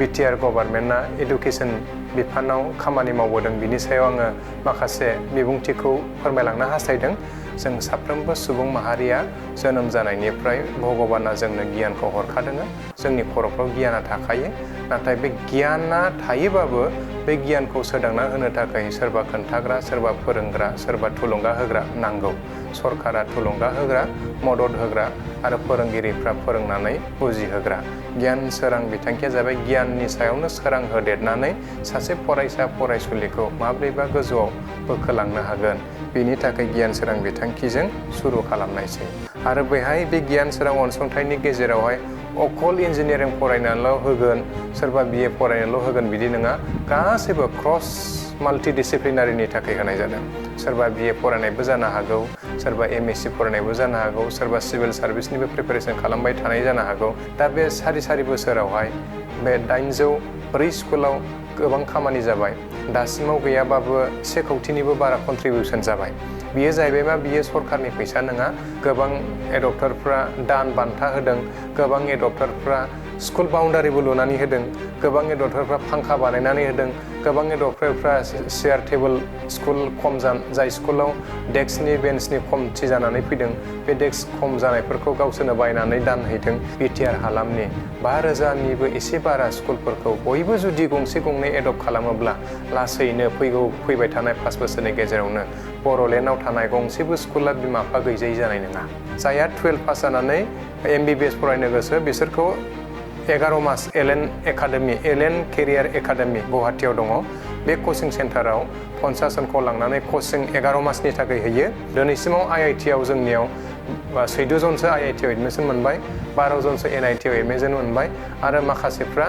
BTR गभर्नमेन्टआ education बिफानाव खामानि मावबोदों बिनि सायाव आङो माखासे बिबुंथिखौ फोरमायलांनो हास्थायदों। जों साफ्रोमबो सुबुं माहारिया जोनोम जानायनिफ्राय भगबाना जोंनो गियानखौ हरखादों। जोंनि खर'फ्राव गियाना थाखायो, नाथाय बे गियाना थायोबाबो बे गियानखौ सोदांना होनो थाखाय सोरबा खोन्थाग्रा, सोरबा फोरोंग्रा, सोरबा थुलुंगा होग्रा नांगौ। सरकारा थुलुंगा होग्रा, मदद होग्रा आरो फोरोंगिरिफ्रा फोरोंनानै बुजिहोग्रा। गियान सोरां बिथांखिया जाबाय गियाननि सायावनो सोरां होदेरनानै सासे फरायसा फरायसुलिखौ माब्रैबा गोजौआव बोखोलांनो हागोन, बेनि थाखाय गियान सोरां बिथांखिजों सुरु खालामनायसै। आरो बेहाय बे गियान सोरां अनसुंथाइनि गेजेरावहाय अकल इन्जिनियारिं फरायनानैल' होगोन, सोरबा BA फरायनानैल' होगोन बिदि नङा, गासैबो क्रस माल्टिडिसिप्लिनारिनि थाखाय होनाय जादों। सोरबा BA फरायनायबो जानो हागौ, सोरबा MSc फरायनायबो जानो हागौ, सोरबा सिभिल सार्भिसनिबो प्रिपेरेसन खालामबाय थानाय जानो हागौ। दा बे सारि बोसोरावहाय बे 804 स्कुलाव गोबां खामानि जाबाय। दासिमाव गैयाबाबो 1 कौटिनिबो बारा कन्ट्रिबिउसन जाबाय। बियो जाहैबाय मा, बियो सरकारनि फैसा नङा। गोबां एडप्टारफ्रा दान बान्था होदों, गोबां एडप्टारफ्रा स्कुल बाउन्डारिबो लुनानै होदों, गोबां एडप्टारफ्रा फांखा बानायनानै होदों, गोबां एडप्टारफ्रा चेयार टेबोल स्कुल खम जाय स्कुलाव डेस्कनि बेन्चनि खमथि जानानै फैदों, बे डेस्क खम जानायफोरखौ गावसोरनो बायनानै दान हैदों। बिटिआर हालामनि 5000निबो एसे बारा स्कुलफोरखौ बयबो जुदि गंसे गंनै एडप्ट खालामोब्ला लासैनो फैबाय थानाय 5 बोसोरनि गेजेरावनो बर'लेण्डआव थानाय गंसेबो स्कुला बिमा बिफा गैजायै जानाय नङा। जायहा 12 पास जानानै MBBS फरायनो गोसो बिसोरखौ 11 मास एलेन केरियार एकाडेमि गुवाहाटीयाव दङ। बे कचिं सेन्टाराव 50 जनखौ लांनानै कचिं 11 मासनि थाखाय होयो। दिनैसिमाव IIT आव जोंनियाव 14 जनसो IIT आव एडमिसन मोनबाय, 12 जनसो NIT आव एडमिसन मोनबाय आरो माखासेफ्रा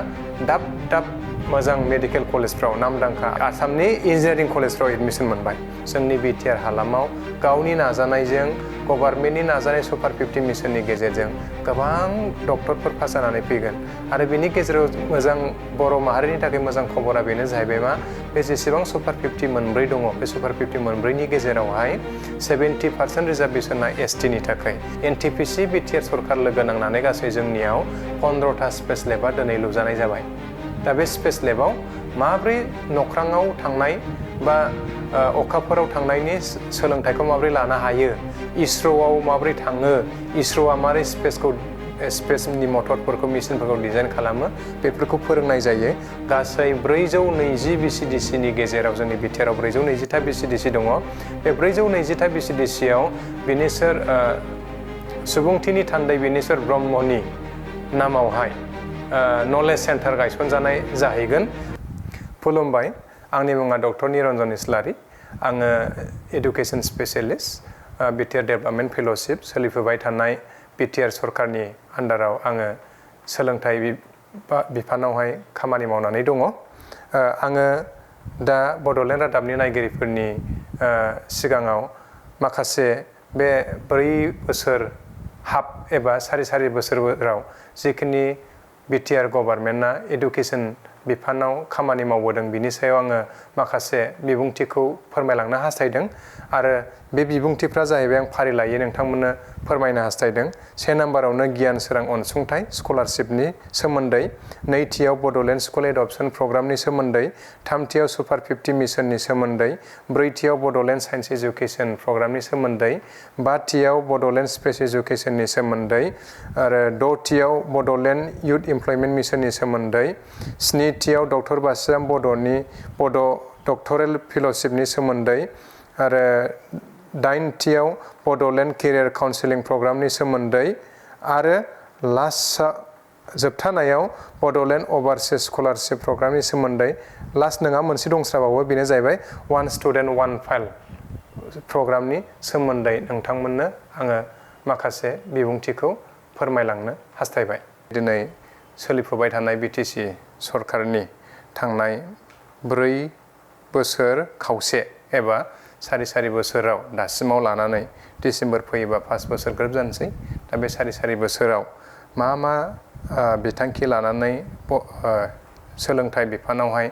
दाब मोजां मेडिकेल कलेजफ्राव, नामदांखा आसामनि इन्जिनियारिं कलेजफ्राव एडमिसन मोनबाय। जोंनि बिटिआर हालामाव गावनि नाजानायजों, गभर्नमेन्टनि नाजानाय सुपार 50 मिशननि गेजेरजों गोबां डक्टरफोर पास जानानै फैगोन। आरो बेनि गेजेराव मोजां बर' माहारिनि थाखाय मोजां खबरा बेनो जाहैबाय मा, बे जेसेबां सुपार 50 मोनब्रै दङ, बे सुपार 50 मोनब्रैनि गेजेरावहाय 70% रिजार्भेसना STनि थाखाय। NTPC बिटिआर सरकार लोगो नांनानै गासै जोंनियाव 15टा स्पेस लेबा दिनै लुजानाय जाबाय। दा बे स्पेस लेबाव माब्रै नख्राङाव थांनाय बा अखाफोराव थांनायनि सोलोंथाइखौ माब्रै लानो हायो, इसर'आव माब्रै थाङो, इसर'आ माब्रै स्पेसनि मटरफोरखौ, मेसिनफोरखौ डिजाइन खालामो, बेफोरखौ फोरोंनाय जायो। गासै 420 BCDCनि गेजेराव जोंनि बिटिआराव 420टा BCDC दङ। बे 420टा BCDCआव बिनेश्वर सुबुंथिनि थान्दै बिनेश्वर ब्रह्मनि नामावहाय नलेज सेन्टार गायसनजानाय जाहैगोन। खुलुमबाय, आंनि मुङा डक्टर निरन्जन इस्लारि। आङो education specialist, BTR development fellowship सोलिफुबाय थानाय बिटिआर सरकारनि आन्डाराव आङो सोलोंथाइ बिफानावहाय खामानि मावनानै दङ। आङो दा बड'लेण्ड रादाबनि नायगिरिफोरनि सिगाङाव माखासे बे 4 बोसोर हाफ एबा सारि बोसोराव जिखिनि बिटिआर गभर्नमेन्टआ एडुकेसन बिफानाव खामानि मावबोदों बिनि सायाव आङो माखासे बिबुंथिखौ फोरमायलांनो हास्थायदों। आरो बे बिबुंथिफ्रा जाहैबाय, आं फारिलायै नोंथांमोननो फोरमायनो हास्थायदों। 1 नाम्बारावनो गियान सोरां अनसुंथाइ स्कलारशिपनि सोमोन्दै, 2थियाव बड'लेण्ड स्कुल एडप्शन प्रग्रामनि सोमोन्दै, 3थियाव सुपार 50 मिशननि सोमोन्दै, 4थियाव बड'लेण्ड साइन्स एजुकेसन प्रग्रामनि सोमोन्दै, 5थियाव बड'लेण्ड स्पेस एजुकेसननि सोमोन्दै आरो 6थियाव बड'लेण्ड इयुथ इमप्लयमेन्ट मिशननि सोमोन्दै, 7थियाव डक्टर बासिराम बड'नि डक्टरेल फेल'शिपनि सोमोन्दै आरो 8थियाव बड'लेण्ड केरियार काउन्सिलिं प्रग्रामनि सोमोन्दै आरो जोबथानायाव बड'लेण्ड अभारसिस स्कलारशिप प्रग्रामनि सोमोन्दै। लास्ट नङा, मोनसे दंस्राबावो, बेनो जाहैबाय वान स्टुडेन्ट वान फाइल प्रग्रामनि सोमोन्दै नोंथांमोननो आङो माखासे बिबुंथिखौ फोरमायलांनो हास्थायबाय। दिनै सोलिफुबाय थानाय BTC सरकारनि थांनाय 4 बोसोर खावसे एबा सारि बोसोराव दासिमाव लानानै डिसेम्बर फैयोबा 5 बोसोर ग्रोब जानोसै। दा बे सारि बोसोराव मा बिथांखि लानानै सोलोंथाइ बिफानावहाय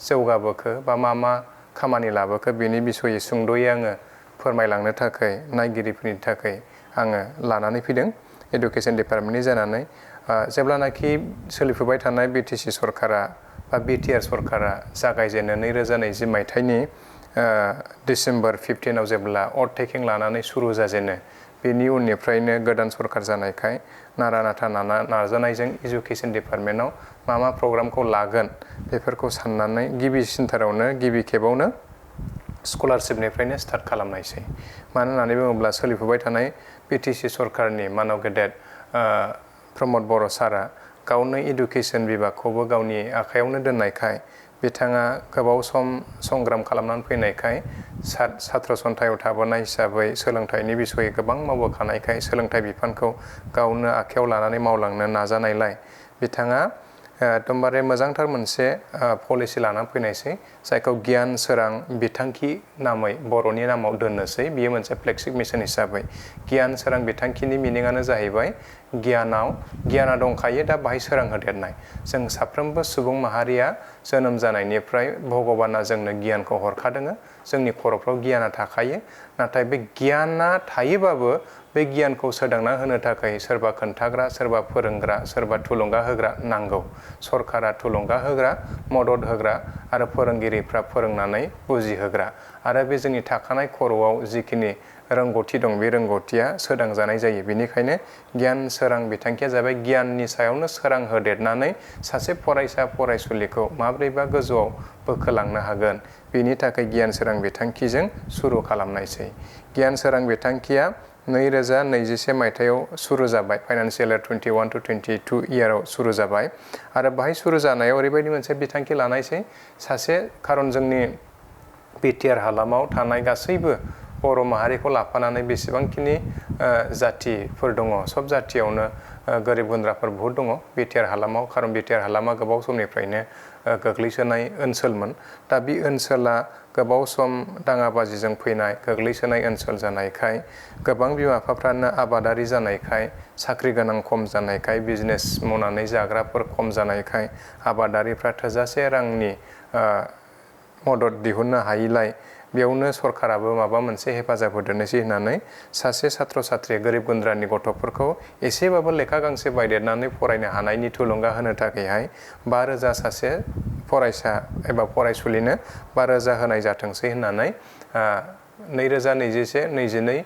जौगाबोखो बा मा खामानि लाबोखो बेनि बिसयै सुंद'यै आङो फोरमायलांनो थाखाय नायगिरिफोरनि थाखाय आङो लानानै फैदों। एडुकेसन डिपार्टमेन्टनि जानानै जेब्लानाखि सोलिफुबाय थानाय BTC सरकारा बा BTR सरकारा जागायजेनो 2020 मायथाइनि डिसेम्बर 15आव जेब्ला अथ टेकिं लानानै सुरु जाजेनो बेनि उननिफ्रायनो गोदान सरकार जानायखाय नारा नाथा नाजानायजों एजुकेशन डिपार्टमेन्टआव मा प्रग्रामखौ लागोन बेफोरखौ साननानै गिबि खेबावनो स्कलारशिपनिफ्रायनो स्टार्ट खालामनायसै। मानो होननानै बुङोब्ला सोलिफुबाय थानाय BTC सरकारनि मानव गेदेर प्रमद बर' सारा गावनो एडुकेशन बिभागखौबो गावनि आखायावनो दोननायखाय बिथाङा गोबाव सम संग्राम खालामनानै फैनायखाय छात्र सन्थायाव थाबोनाय हिसाबै सोलोंथाइनि बिसयै गोबां मावबोखानायखाय सोलोंथाइ बिफानखौ गावनो आखायाव लानानै मावलांनो नाजानायलाय बिथाङा एकदमबारे मोजांथार मोनसे पलिसि लानानै फैनायसै जायखौ गियान सोरां बिथांखि नामै बर'नि नामाव दोननोसै। बियो मोनसे फ्लेगशिप मिशन हिसाबै गियान सोरां बिथांखिनि मिनिङानो जाहैबाय गियाना दंखायो दा बाहाय सोरां होदेरनाय। जों साफ्रोमबो सुबुं माहारिया जोनोम जानायनिफ्राय भगबाना जोंनो गियानखौ हरखादों। जोंनि खर'फ्राव गियाना थाखायो, नाथाय बे गियाना थायोबाबो बे गियानखौ सोदांना होनो थाखाय सोरबा खोन्थाग्रा, सोरबा फोरोंग्रा, सोरबा थुलुंगा होग्रा नांगौ। सरकारा थुलुंगा होग्रा, मदद होग्रा आरो फोरोंगिरिफ्रा फोरोंनानै बुजिहोग्रा आरो बे जोंनि थाखानाय खर'आव जिखिनि रोंगौथि दं बे रोंगौथिया सोदांजानाय जायो। बेनिखायनो गियान सोरां बिथांखिया जाबाय गियाननि सायावनो सोरां होदेरनानै सासे फरायसा फरायसुलिखौ माब्रैबा गोजौआव बोखोलांनो हागोन बेनि थाखाय गियान सोरां बिथांखिजों सुरु खालामनायसै। गियान सोरां बिथांखिया 2021 मायथाइयाव सुरु जाबाय। फाइनान्सियेल इयार 21-22 इयाराव सुरु जाबाय आरो बाहाय सुरु जानायाव ओरैबायदि मोनसे बिथांखि लानायसै खारन जोंनि BTR हालामाव थानाय गासैबो बर' माहारिखौ लाफानानै बेसेबांखिनि जातिफोर दङ सब जातियावनो गोरिब गुन्द्राफोर बहुत दङ BTR हालामाव। खारन BTR हालामा गोबाव समनिफ्रायनो गोग्लैसोनाय ओनसोलमोन। दा बे ओनसोला गोबाव सम दाङाबाजिजों फैनाय गोग्लैसोनाय ओनसोल जानायखाय गोबां बिमा बिफाफ्रानो आबादारि जानायखाय साख्रि गोनां खम जानायखाय बिजनेस मावनानै जाग्राफोर खम जानायखाय आबादारिफ्रा थोजासे रांनि मदद दिहुननो हायिलाय बेयावनो सरकाराबो माबा मोनसे हेफाजाब होदेरनोसै होननानै सासे छात्र छात्री गोरिब गुन्द्रानि गथ'फोरखौ एसेबाबो लेखा गांसे बायदेरनानै फरायनो हानायनि थुलुंगा होनो थाखायहाय 5,000 सासे फरायसा एबा फरायसुलिनो 5,000 होनाय जाथोंसै होननानै 2021-22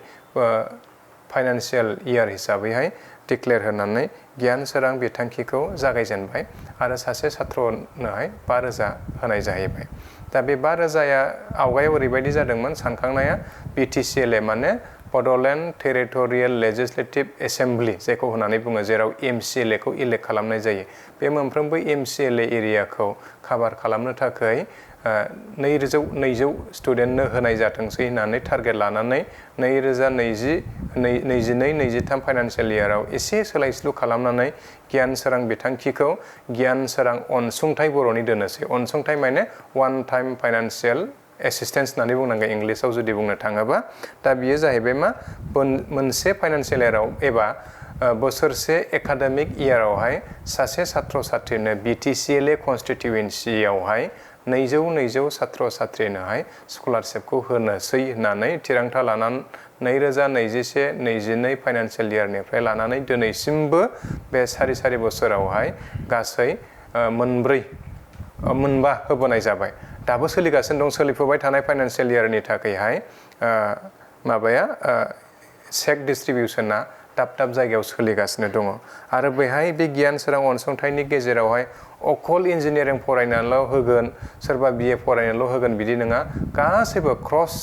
फाइनान्सियेल इयार हिसाबैहाय डिक्लेयार होनानै गियान सोरां बिथांखिखौ जागायजेनबाय आरो सासे छात्रनोहाय 5,000 होनाय जाहैबाय। दा बे 5,000 आवगायाव ओरैबायदि जादोंमोन सानखांनाया BTCLA माने बड'लेण्ड टेरिटरियेल लेजिस्लेटिभ एसेम्बलि जायखौ होननानै बुङो, जेराव MCLA खौ इलेक्ट खालामनाय जायो। बे मोनफ्रोमबो MCLA एरियाखौ काभार खालामनो थाखाय 200 स्टुडेन्टनो होनाय जाथोंसै होननानै टारगेट लानानै 2022-23 फाइनान्सियेल इयाराव एसे सोलायस्लु खालामनानै गियान सोरां बिथांखिखौ गियान सोरां अनसुंथाइ बर'नि दोनोसै। अनसुंथाइ माने वान टाइम फाइनान्सियेल एसिस्टेन्स होननानै बुंनांगोन इंलिसाव जुदि बुंनो थाङोबा। दा बियो जाहैबाय मोनसे फाइनान्सियेल इयाराव एबा बोसोरसे एकाडेमिक इयारावहाय सासे छात्र छात्रीनो BTCLA कनस्टिटिउएन्सियावहाय 200 छात्र छात्रीनोहाय स्कलारशिपखौ होनोसै होननानै थिरांथा लानानै 2021-22 फाइनान्सियेल इयारनिफ्राय लानानै दिनैसिमबो बे सारि बोसोरावहाय गासै मोनबा होबोनाय जाबाय। दाबो सोलिगासिनो दं। सोलिफुबाय थानाय फाइनान्सियेल इयारनि थाखायहाय चेक डिस्ट्रिबिउसना दाब जायगायाव सोलिगासिनो दङ आरो बेहाय बे गियान सोरां अनसुंथाइनि गेजेरावहाय अकल इन्जिनियारिं फरायनानैल' होगोन, सोरबा BA फरायनानैल' होगोन बिदि नङा। गासैबो क्रस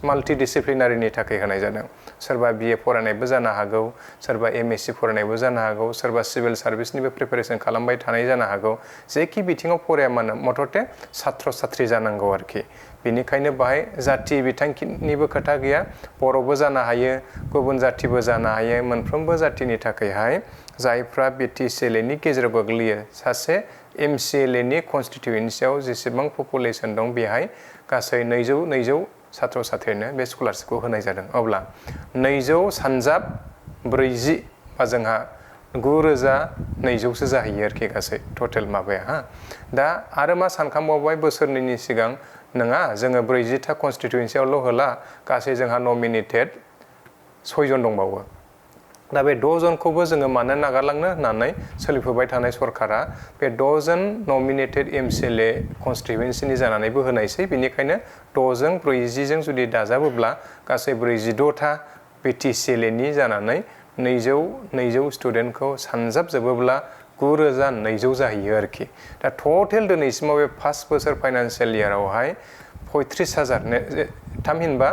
माल्टि डिसिप्लिनारिनि थाखाय होनाय जादों। सोरबा BA फरायनायबो जानो हागौ, सोरबा MSc फरायनायबो जानो हागौ, सोरबा सिभिल सार्भिसनिबो प्रिपेरेसन खालामबाय थानाय जानो हागौ। जेखि बिथिङाव फराया मानो मथथे छात्र छात्री जानांगौ आरोखि। बेनिखायनो बाहाय जाति बिथांखिनिबो खोथा गैया। बर'बो जानो हायो, गुबुन जातिबो जानो हायो। मोनफ्रोमबो जातिनि थाखायहाय जायफ्रा BTCLA नि गेजेराव गोग्लैयो सासे MCLA नि कनस्टिटिउएन्सियाव जेसेबां पपुलेसन दं बेहाय गासै 200 छात्र छात्रीनो बे स्कलारशिपखौ होनाय जादों। अब्ला 200 सानजाब 40 बा जोंहा 9,200सो जाहैयो आरोखि गासै टटेल माबाया। दा आरो मा सानखांबावबाय बोसोरनैनि सिगां नङा जोङो 40था कनस्टिटिउएन्सियावल' होला, गासै जोंहा नमिनेटेड 6 जन दंबावो। दा बे 6 जनखौबो जोङो मानो नागारलांनो होननानै सोलिफुबाय थानाय सरकारा बे 6 जन नमिनेटेड एमसिएलए कनस्टिटुएन्सिनि जानानैबो होनायसै बेनिखायनो 6 जों 40 जों जुदि दाजाबोब्ला गासै 46 था बिटिसिएलएनि जानानै 200 स्टुडेन्टखौ सानजाबजोबोब्ला 9200 जाहैयो आरोखि दा टटेल दिनैसिमाव बे फार्स्ट बोसोर फाइनान्सियेल इयारावहाय 35,000 थामहिनबा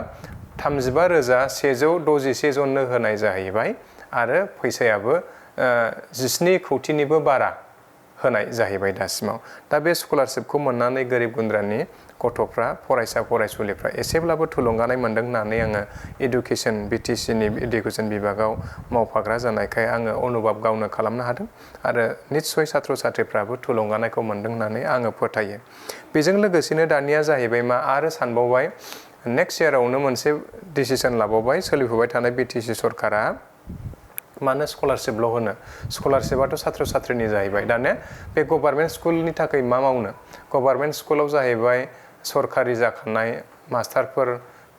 35,161 जननो होनाय जाहैबाय आरो फैसायाबो 17 कौटिनिबो बारा होनाय जाहैबाय दासिमाव दा बे स्कलारशिपखौ मोननानै गोरिब गुन्द्रानि गथ'फ्रा फरायसा फरायसुलिफ्रा एसेब्लाबो थुलुंगानाय मोनदों होननानै आङो एडुकेसन बिटिसिनि एडुकेसन बिभागाव मावफाग्रा जानायखाय आङो अनुभब गावनो खालामनो हादों आरो निस्सय छात्र छात्रिफ्राबो थुलुंगानायखौ मोनदों होननानै आङो फोथायो बेजों लोगोसेनो दानिया जाहैबाय मा आरो सानबावबाय नेक्स्ट इयारावनो मोनसे डिसिसन लाबावबाय सोलिफुबाय थानाय बिटिसि सरकारा मानो स्कलारशिपल' होनो स्कलारशिपाथ' छात्र छात्रिनि जाहैबाय दाने बे गभार्नमेन्ट स्कुलनि थाखाय मा मावनो गभार्नमेन्ट स्कुलाव जाहैबाय सरकारि जाखानाय मास्टारफोर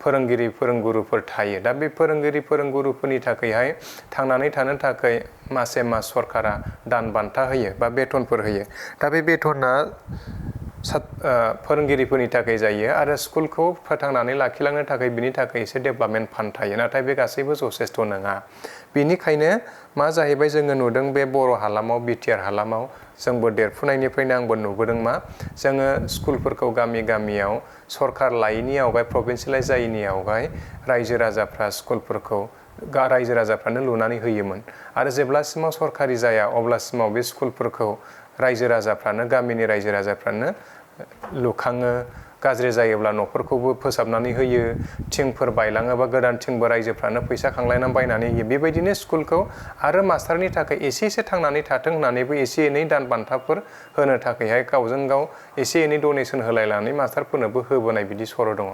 फोरोंगिरि फोरोंगुरुफोर थायो दा बे फोरोंगिरि फोरोंगुरुफोरनि थाखायहाय थांनानै थानो थाखाय मासे मास सरकारा दान बान्था होयो बा बेथनफोर होयो दा बे बेथना फोरोंगिरिफोरनि थाखाय जायो आरो स्कुलखौ फोथांनानै लाखिलांनो थाखाय बिनि थाखाय एसे डेभेलपमेन्ट फान्ड थायो नाथाय बे गासैबो जथेस्थ' नङा बेनिखायनो मा जाहैबाय जोङो नुदों बे बर' हालामाव बिटिआर हालामाव जोंबो देरफुनायनिफ्रायनो आंबो नुबोदों मा जोङो स्कुलफोरखौ गामि गामियाव सरकार लायैनि आवगाय प्रभिन्सियेलाइज जायैनि आवगाय रायजो राजाफ्रा स्कुलफोरखौ रायजो राजाफ्रानो लुनानै होयोमोन आरो जेब्लासिमाव सरकारि जाया अब्लासिमाव बे स्कुलफोरखौ रायजो राजाफ्रानो गामिनि रायजो राजाफ्रानो लुखाङो गाज्रि जायोब्ला न'फोरखौबो फोसाबनानै होयो थिंफोर बायलाङोबा गोदान थिंबो रायजोफ्रानो फैसा खांलायनानै बायनानै होयो बेबायदिनो स्कुलखौ आरो मास्टारनि थाखाय एसे थांनानै थाथों होननानैबो एसे एनै दान बान्थाफोर होनो थाखायहाय गावजों गाव एसे एनै डनेसन होलायनानै मास्टारफोरनोबो होबोनाय बिदि सर' दङ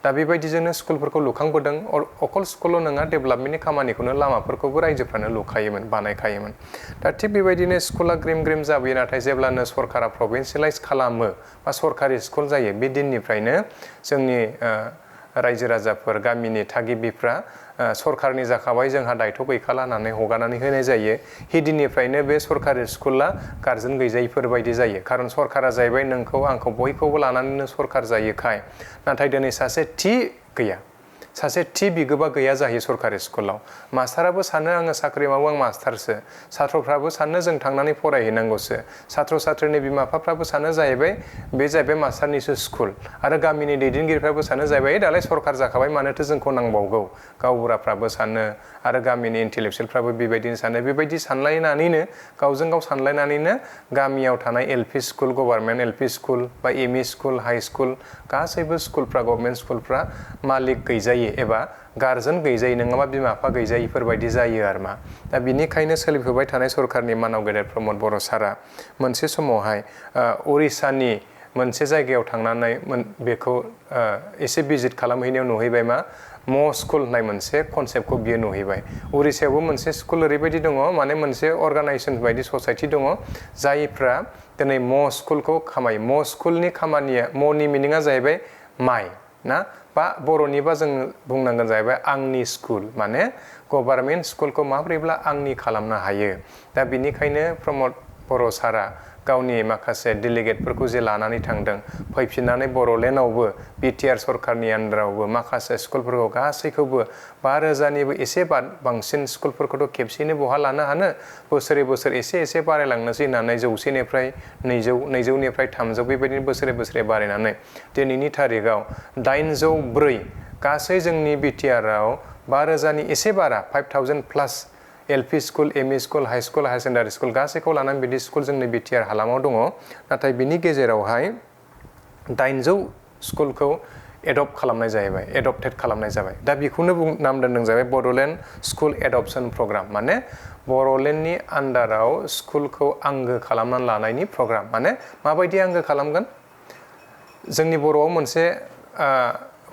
दा बेबायदिजोंनो स्कुलफोरखौ लुखांबोदों अकल स्कुलल' नङा डेभेलपमेन्टनि खामानिखौनो लामाफोरखौबो रायजोफ्रानो लुखायोमोन बानायखायोमोन दा थिग बेबायदिनो स्कुला ग्रिम ग्रिम जाबोयो नाथाय जेब्लानो सरकारा प्रभिन्सियेलाइज खालामो बा सरकारि स्कुल जायो बे दिननिफ्रायनो जोंनि रायजो राजाफोर गामिनि थागिबिफ्रा सरकारनि जाखाबाय जोंहा दायथ' गैखाला होननानै हगारनानै होनाय जायो हिदिननिफ्रायनो बे सरकारि स्कुला गार्जेन गैजायिफोर बायदि जायो खारन सरकारा जाहैबाय नोंखौ आंखौ बयखौबो लानानैनो सरकार जायोखाय नाथाय दिनै सासे थि गैया सासे थि बिगोमा गैया जायो सरकारि स्कुलाव मास्टाराबो सानो आङो साख्रि मावो आं मास्टारसो छात्रफ्राबो सानो जों थांनानै फरायहैनांगौसो छात्र छात्रिनि बिमा बिफाफ्राबो सानो जाहैबाय बे जाहैबाय मास्टारनिसो स्कुल आरो गामिनि दैदेनगिरिफ्राबो सानो जाहैबाय दालाय सरकार जाखाबाय मानोथो जोंखौ नांबावगौ गावबुराफ्राबो सानो आरो गामिनि इन्टेलेक्सुयेलफ्राबो बेबायदिनो सानो बेबायदि सानलायनानैनो गावजों गाव सानलायनानैनो गामियाव थानाय LP school government LP school बा एमइ स्कुल हाइ स्कुल गासैबो स्कुलफ्रा गभर्नमेन्ट स्कुलफ्रा मालिक गैजायै एबा गार्जेन गैजायै नङाबा बिमा बिफा गैजायिफोर बायदि जायो आरो मा दा बिनिखायनो सोलिफुबाय थानाय सरकारनि मानाव गेदेर प्रमद बर' सारा मोनसे समावहाय उरिष्यानि मोनसे जायगायाव थांनानै बेखौ एसे भिजिट खालामहैनायाव नुहैबाय मा म स्कुल होननाय मोनसे कनसेप्टखौ बियो नुहैबाय उरिष्यायावबो मोनसे स्कुल ओरैबायदि दङ माने मोनसे अर्गानाइजेसन बायदि ससाइटि दङ जायफ्रा दिनै म स्कुलखौ खामायो म स्कुलनि खामानिया मनि मिनिङा जाहैबाय माइ ना बा बर'निबा जों बुंनांगोन जाहैबाय आंनि स्कुल माने गभार्नमेन्ट स्कुलखौ माब्रैब्ला आंनि खालामनो हायो दा बिनिखायनो प्रमद बर' सारा गावनि माखासे डेलिगेटफोरखौ जे लानानै थांदों फैफिननानै बर'लेण्डआवबो बिटिआर सरकारनि आन्दारावबो माखासे स्कुलफोरखौ गासैखौबो 5,000निबो एसे बांसिन स्कुलफोरखौथ' खेबसेयैनो बहा लानो हानो बोसोरै बोसोर एसे बारायलांनोसै होननानै 100निफ्राय 200 200निफ्राय 300 बेबायदिनो बोसोरै बारायनानै दिनैनि थारिखआव 804 गासै जोंनि बिटिआरआव 5,000नि एसे बारा 5,000 plus LP school ME school high school higher secondary school गासैखौ लानानै बिदि स्कुल जोंनि बिटिआर हालामाव दङ नाथाय बिनि गेजेरावहाय 800 स्कुलखौ एडप्ट खालामनाय जाहैबाय एडप्टेड खालामनाय जाबाय दा बेखौनो नाम दोनदों जाबाय बड'लेण्ड स्कुल एडप्शन प्रग्राम माने बर'लेण्डनि आन्दाराव स्कुलखौ आंगो खालामनानै लानायनि प्रग्राम माने माबायदि आंगो खालामगोन जोंनि बर'आव मोनसे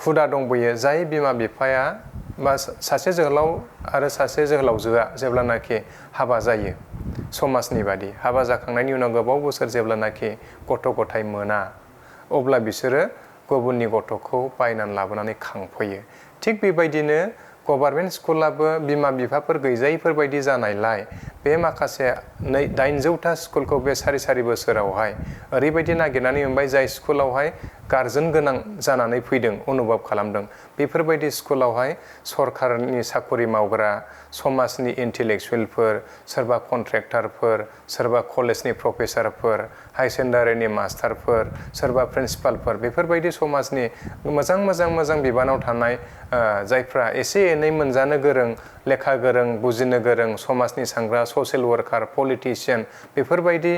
हुदा दंबोयो जाय बिमा बिफाया बा सासे जोहोलाव आरो सासे जोहोलावजोआ जेब्लानाखि हाबा जायो समाजनि बादि हाबा जाखांनायनि उनाव गोबाव बोसोर जेब्लानाखि गथ' गथाय मोना अब्ला बिसोरो गुबुननि गथ'खौ बायनानै लाबोनानै खांफैयो थिग बेबायदिनो गभर्नमेन्ट स्कुलाबो बिमा बिफाफोर गैजायैफोर बायदि जानायलाय बे माखासे 800टा स्कुलखौ बे सारि बोसोरावहाय ओरैबायदि नागिरनानै मोनबाय जाय स्कुलावहाय गार्जेन गोनां जानानै फैदों अनुभब खालामदों बेफोरबायदि स्कुलावहाय सरकारनि साखरि मावग्रा समाजनि इन्टेलेक्सुवेलफोर सोरबा कन्ट्रेक्टरफोर सोरबा कलेजनि प्रफेसारफोर हाई सेकेन्डारिनि मास्टारफोर सोरबा प्रिन्सिपालफोर बेफोरबायदि समाजनि मोजां बिबानाव थानाय जायफ्रा एसे एनै मोनजानो गोरों लेखा गोरों बुजिनो गोरों समाजनि सांग्रा ससियेल वर्कार पलिटिशियान बेफोरबायदि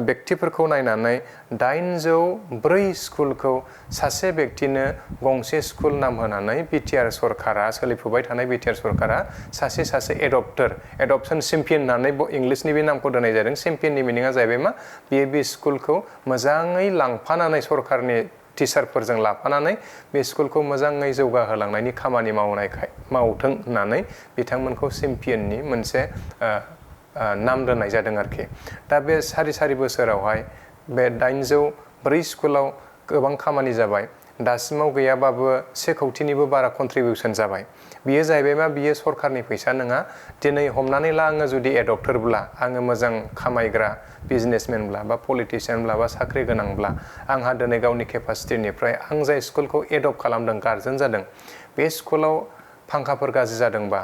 व्यक्तिफोरखौ नायनानै 804 स्कुलखौ सासे व्यक्तिनो गंसे स्कुल नाम होनानै बिटिआर सरकारा सोलिफुबाय थानाय बिटिआर सरकारा सासे एडप्शन चेम्पियन होननानै इंलिसनि बे नामखौ दोननाय जादों चेम्पियननि मिनिङा जाहैबाय मा बे स्कुलखौ मोजाङै लांफानानै सरकारनि टिचारफोरजों लाफानानै बे स्कुलखौ मोजाङै जौगाहोलांनायनि खामानि मावथों होननानै बिथांमोनखौ चेम्पियननि मोनसे नाम दोननाय जादों आरोखि दा बे सारि बोसोरावहाय बे 804 स्कुलाव गोबां खामानि जाबाय दासिमाव गैयाबाबो 1 कौटिनिबो बारा कन्ट्रिबिउसन जाबाय बियो जाहैबाय मा बियो सरकारनि फैसा नङा दिनै हमनानै ला आङो जुदि एडप्टरब्ला आङो मोजां खामायग्रा बिजनेसमेनब्ला बा पलिटिशियानब्ला बा साख्रि गोनांब्ला आंहा दिनै गावनि केपासिटिनिफ्राय आं जाय स्कुलखौ एडप्ट खालामदों गार्जेन जादों बे स्कुलाव फांखाफोर गाज्रि जादोंबा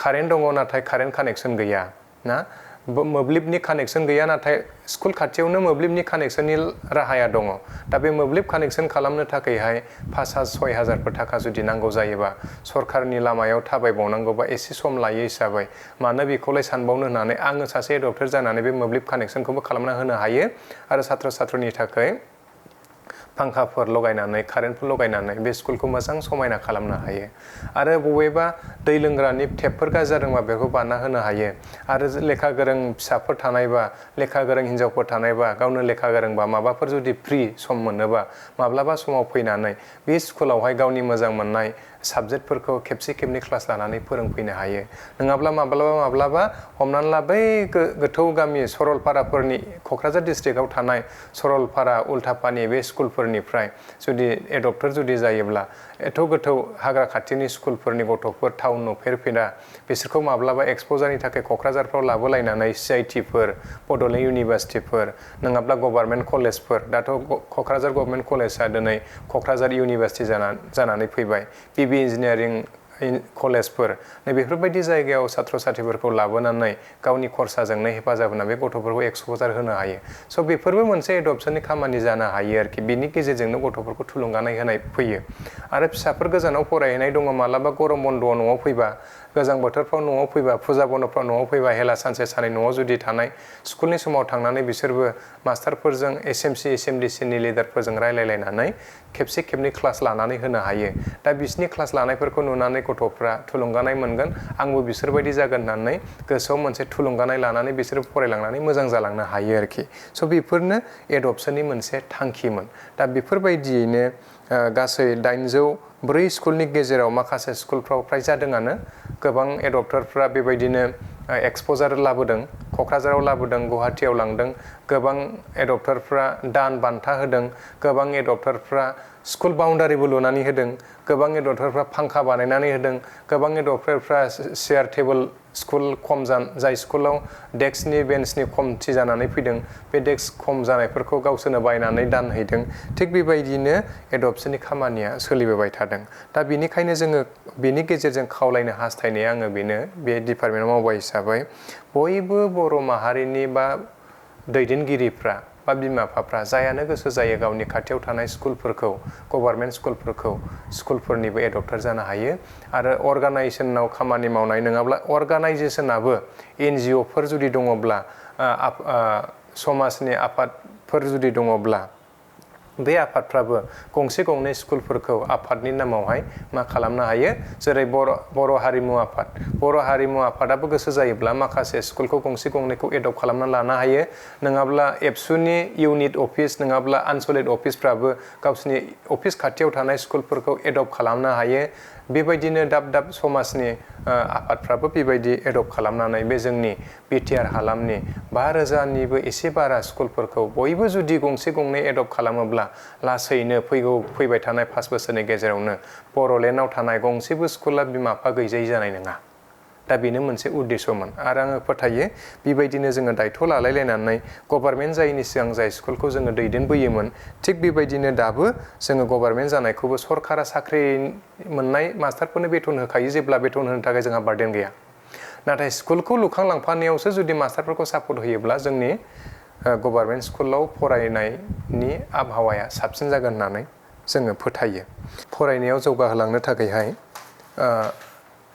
कारेन्ट दङ नाथाय कारेन्ट कानेक्सन गैया ना मोब्लिबनि कानेक्सन गैया नाथाय स्कुल खाथियावनो मोब्लिबनि कानेक्सननि राहाया दङ दा बे मोब्लिब कानेक्सन खालामनो थाखायहाय 5,000-6,000 थाखा जुदि नांगौ जायोबा सरकारनि लामायाव थाबायबावनांगौबा एसे सम लायो हिसाबै मानो बेखौलाय सानबावनो होननानै आङो सासे एडप्टर जानानै बे मोब्लिब कानेक्सनखौबो खालामना होनो हायो आरो साथ्रनि थाखाय फांखाफोर लगायनानै कारेन्टफोर लगायनानै बे स्कुलखौ मोजां समायना खालामनो हायो आरो बबेबा दै लोंग्रानि टेपफोर गाज्रि जादोंबा बेखौ बानायना होनो हायो आरो लेखा गोरों फिसाफोर थानायबा लेखा गोरों हिन्जावफोर थानायबा गावनो लेखा गोरोंबा माबाफोर जुदि फ्रि सम मोनोबा माब्लाबा समाव फैनानै बे स्कुलावहाय गावनि मोजां मोननाय साबजेक्टफोरखौ खेबनै क्लास लानानै फोरोंफैनो हायो नङाब्ला माब्लाबा हमनानै ला बै गोथौ गामि सरलपाराफोरनि क'क्राझार डिस्ट्रिक्टआव थानाय सरलपारा उल्थापानि बे स्कुलफोरनिफ्राय जुदि एडप्टर जुदि जायोब्ला एथ' गोथौ हाग्रा खाथिनि स्कुलफोरनि गथ'फोर टाउन नुफेरफेरा बिसोरखौ माब्लाबा एक्सप'जारनि थाखाय क'क्राझारफ्राव लाबोलायनानै CITफोर बड'लेण्ड इउनिभारसिटिफोर नङाब्ला गभर्नमेन्ट कलेजफोर दाथ' क'क्राझार गभर्नमेन्ट कलेजआ दिनै क'क्राझार इउनिभारसिटि जानानै फैबाय BB इन्जिनियारिं कलेजफोर बेफोरबायदि जायगायाव साथ्र'साथ्रिफोरखौ लाबोनानै गावनि खरसाजोंनो हेफाजाब होना बे गथ'फोरखौ एक्सप'जार होनो हायो स' बेफोरबो मोनसे एडप्शननि खामानि जानो हायो आरोखि बिनि गेजेरजोंनो गथ'फोरखौ थुलुंगानाय होनाय फैयो आरो फिसाफोर गोजानाव फरायहैनाय दङ मालाबा गरम बन्द'आव न'आव फैबा गोजां बोथोरफ्राव न'आव फैबा फुजा बन्द'फ्राव न'आव फैबा हेला सानसे सानै न'आव जुदि थानाय स्कुलनि समाव थांनानै बिसोरबो मास्टारफोरजों SMC SMDCनि लिडारफोरजों रायलायलायनानै खेबनै क्लास लानानै होनो हायो दा बिसिनि क्लास लानायफोरखौ नुनानै गथ'फ्रा थुलुंगानाय मोनगोन आंबो बिसोरबायदि जागोन होननानै गोसोआव मोनसे थुलुंगानाय लानानै बिसोर फरायलांनानै मोजां जालांनो हायो आरोखि स' बेफोरनो एडप्शननि मोनसे थांखिमोन दा बेफोरबायदियैनो गासै 804 स्कुलनि गेजेराव माखासे स्कुलफ्राव फ्राय जादोंआनो गोबां एडप्टरफ्रा बेबायदिनो एक्सप'जार लाबोदों क'क्राझाराव लाबोदों गुवाहाटियाव लांदों गोबां एडप्टरफ्रा दान बान्था होदों गोबां एडप्टरफ्रा स्कुल बाउन्डारिबो लुनानै होदों गोबां एडप्टरफ्रा फांखा बानायनानै होदों गोबां एडप्टरफ्रा चेयार टेबोल स्कुल खम जाय स्कुलाव डेस्कनि बेन्चनि खमथि जानानै फैदों बे डेस्क खम जानायफोरखौ गावसोरनो बायनानै दान हैदों थिग बेबायदिनो एडप्शननि खामानिया सोलिबोबाय थादों दा बेनिखायनो जोङो बेनि गेजेरजों खावलायनो हास्थायनाया आङो बेनो बे डिपार्टमेन्टआव मावबाय हिसाबै बयबो बर' माहारिनि बा दैदेनगिरिफ्रा बा बिमा बिफाफ्रा जायानो गोसो जायो गावनि खाथियाव थानाय स्कुलफोरखौ गभर्नमेन्ट स्कुलफोरनिबो एडप्टर जानो हायो आरो अर्गानाइजेसनाव खामानि मावनाय नङाब्ला अर्गानाइजेसनाबो NGOफोर जुदि दङब्ला समाजनि आफादफोर जुदि दङब्ला बे आफादफ्राबो गंसे गंनै स्कुलफोरखौ आफादनि नामावहाय मा खालामनो हायो जेरै बर' हारिमु आफादाबो गोसो जायोब्ला माखासे स्कुलखौ गंसे गंनैखौ एडप्ट खालामना लानो हायो नङाब्ला एबसुनि इउनिट अफिस नङाब्ला आनसलिक अफिसफ्राबो गावसिनि अफिस खाथियाव थानाय स्कुलफोरखौ एडप्ट खालामनो हायो बेबायदिनो दाब दाब समाजनि आफादफ्राबो बेबायदि एडप्ट खालामनानै बे जोंनि बिटिआर हालामनि 5,000निबो एसे बारा स्कुलफोरखौ बयबो जुदि गंसे गंनै एडप्ट खालामोब्ला लासैनो फैबाय थानाय 5 बोसोरनि गेजेरावनो बर'लेण्डआव थानाय गंसेबो स्कुला बिमा बिफा गैजायै जानाय नङा। दा बेनो मोनसे उद्देश्यमोन आरो आङो फोथायो बेबायदिनो जोङो दायथ' लालायलायनानै गभर्नमेन्ट जायैनि सिगां जाय स्कुलखौ जोङो दैदेनबोयोमोन थिग बेबायदिनो दाबो जोङो गभर्नमेन्ट जानायखौबो सरकारा साख्रि मोननाय मास्टारफोरनो बेथन होखायो जेब्ला बेथन होनो थाखाय जोंहा बार्डेन गैया। नाथाय स्कुलखौ लुखांलांफानायावसो जुदि मास्टारफोरखौ सापर्ट होयोब्ला जोंनि गभर्नमेन्ट स्कुलाव फरायनायनि आबहावाया साबसिन जागोन होननानै जोङो फोथायो। फरायनायाव जौगाहोलांनो थाखायहाय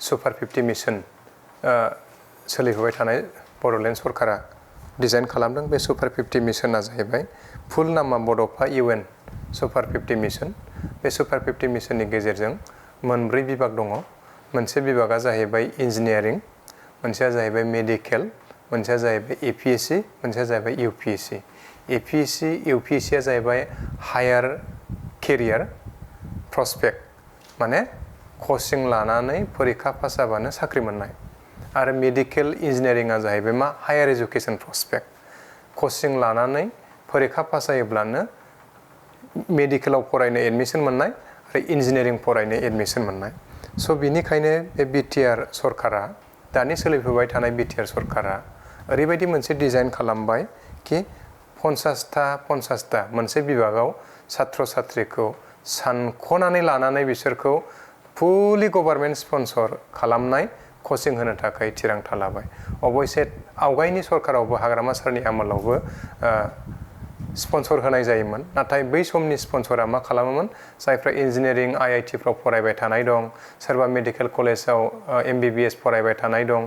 सुपार 50 मिशन सोलिफुबाय थानाय बड'लेण्ड सरकारा डिजाइन खालामदों। बे सुपार 50 मिशना जाहैबाय फुल नामा बड'फा UN सुपार 50 मिशन। बे सुपार 50 मिशननि गेजेरजों मोनब्रै बिभाग दङ। मोनसे बिभागा जाहैबाय इन्जिनियारिं, मोनसेया जाहैबाय मेडिकेल, मोनसेया जाहैबाय APSC, मोनसेया जाहैबाय UPSC। APSC UPSCया जाहैबाय हायार केरियार प्रस्पेक्ट, माने कचिं लानानै फरिखा पास जाबानो साख्रि मोननाय। आरो मेडिकेल इन्जिनियारिंआ जाहैबाय मा हायार एजुकेसन प्रस्पेक्ट, कचिं लानानै फरिखा पास जायोब्लानो मेडिकेलाव फरायनो एडमिसन मोननाय आरो इन्जिनियारिं फरायनो एडमिसन मोननाय। स' बिनिखायनो बे बिटिआर सरकारा दानि सोलिफुबाय थानाय बिटिआर सरकारा ओरैबायदि मोनसे डिजाइन खालामबाय कि 50टा मोनसे बिभागाव छात्र छात्रिखौ सानख'नानै लानानै बिसोरखौ फुलि गभर्नमेन्ट स्पन्सर खालामनाय कचिं होनो थाखाय थिरांथा लाबाय। अबयसे आवगायनि सरकारावबो हाग्रामा सारनि आमोलावबो स्पन्सर होनाय जायोमोन। नाथाय बै समनि स्पन्सरा मा खालामोमोन, जायफ्रा इन्जिनियारिं IITफ्राव फरायबाय थानाय दं, सोरबा मेडिकेल कलेजाव MBBS फरायबाय थानाय दं,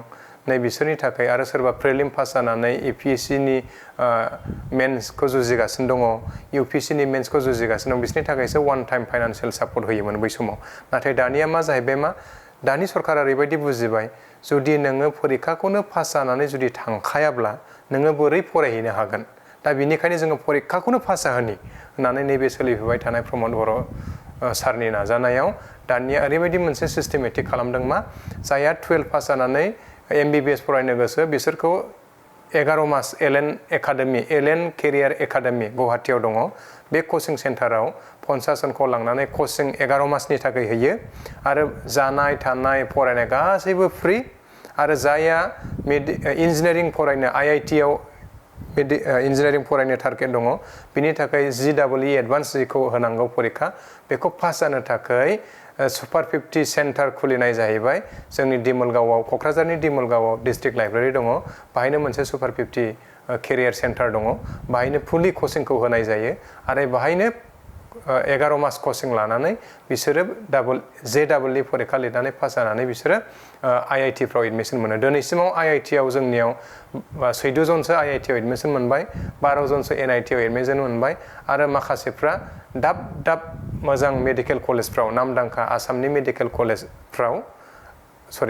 नै बिसोरनि थाखाय आरो सोरबा प्रिलिम पास जानानै APSCनि मेन्सखौ जुजिगासिनो दङ, UPSCनि मेन्सखौ जुजिगासिनो दं, बिसोरनि थाखायसो वान टाइम फाइनान्सियेल सापर्ट होयोमोन बै समाव। नाथाय दानिया मा जाहैबाय, दानि सरकारा ओरैबायदि बुजिबाय, जुदि नोङो फरिखाखौनो पास जानानै जुदि थांखायाब्ला नोङो बोरै फरायहैनो हागोन। दा बिनिखायनो जोङो फरिखाखौनो पास जाहोनि होननानै नैबे सोलिफुबाय थानाय प्रमद बर' सारनि नाजानायाव दानिया ओरैबायदि मोनसे सिस्टेमेटिक खालामदों जायहा 12 पास जानानै MBBS फरायनो गोसो बिसोरखौ 11 मास एलेन केरियार एकाडेमि गुवाहाटीयाव दङ। बे कचिं सेन्टाराव 50 जनखौ लांनानै कचिं 11 मासनि थाखाय होयो आरो जानाय थानाय फरायनाय गासैबो फ्रि। आरो जायहा इन्जिनियारिं फरायनो IITआव इन्जिनियारिं फरायनो टारगेट दङ बिनि थाखाय GEE एडभान्स जिखौ होनांगौ फरिखा, बेखौ पास जानो थाखाय सुपार 50 सेन्टार खुलिनाय जाहैबाय जोंनि दिमोलगावआव, क'क्राझारनि दिमोलगावआव डिस्ट्रिक्ट लाइब्रेरि दङ, बाहायनो मोनसे सुपार 50 केरियार सेन्टार दङ, बाहायनो फुलि कचिंखौ होनाय जायो आरो बाहायनो 11 मास कचिं लानानै बिसोरो JEE फरिखा लिरनानै पास जानानै बिसोरो IITफ्राव एडमिसन मोनो। दिनैसिमाव IITआव जोंनियाव 14 जनसो IITआव एडमिसन मोनबाय, 12 जनसो NITआव एडमिसन मोनबाय आरो माखासेफ्रा दाब मोजां मेडिकेल कलेजफ्राव, नामदांखा आसामनि मेडिकेल कलेजफ्राव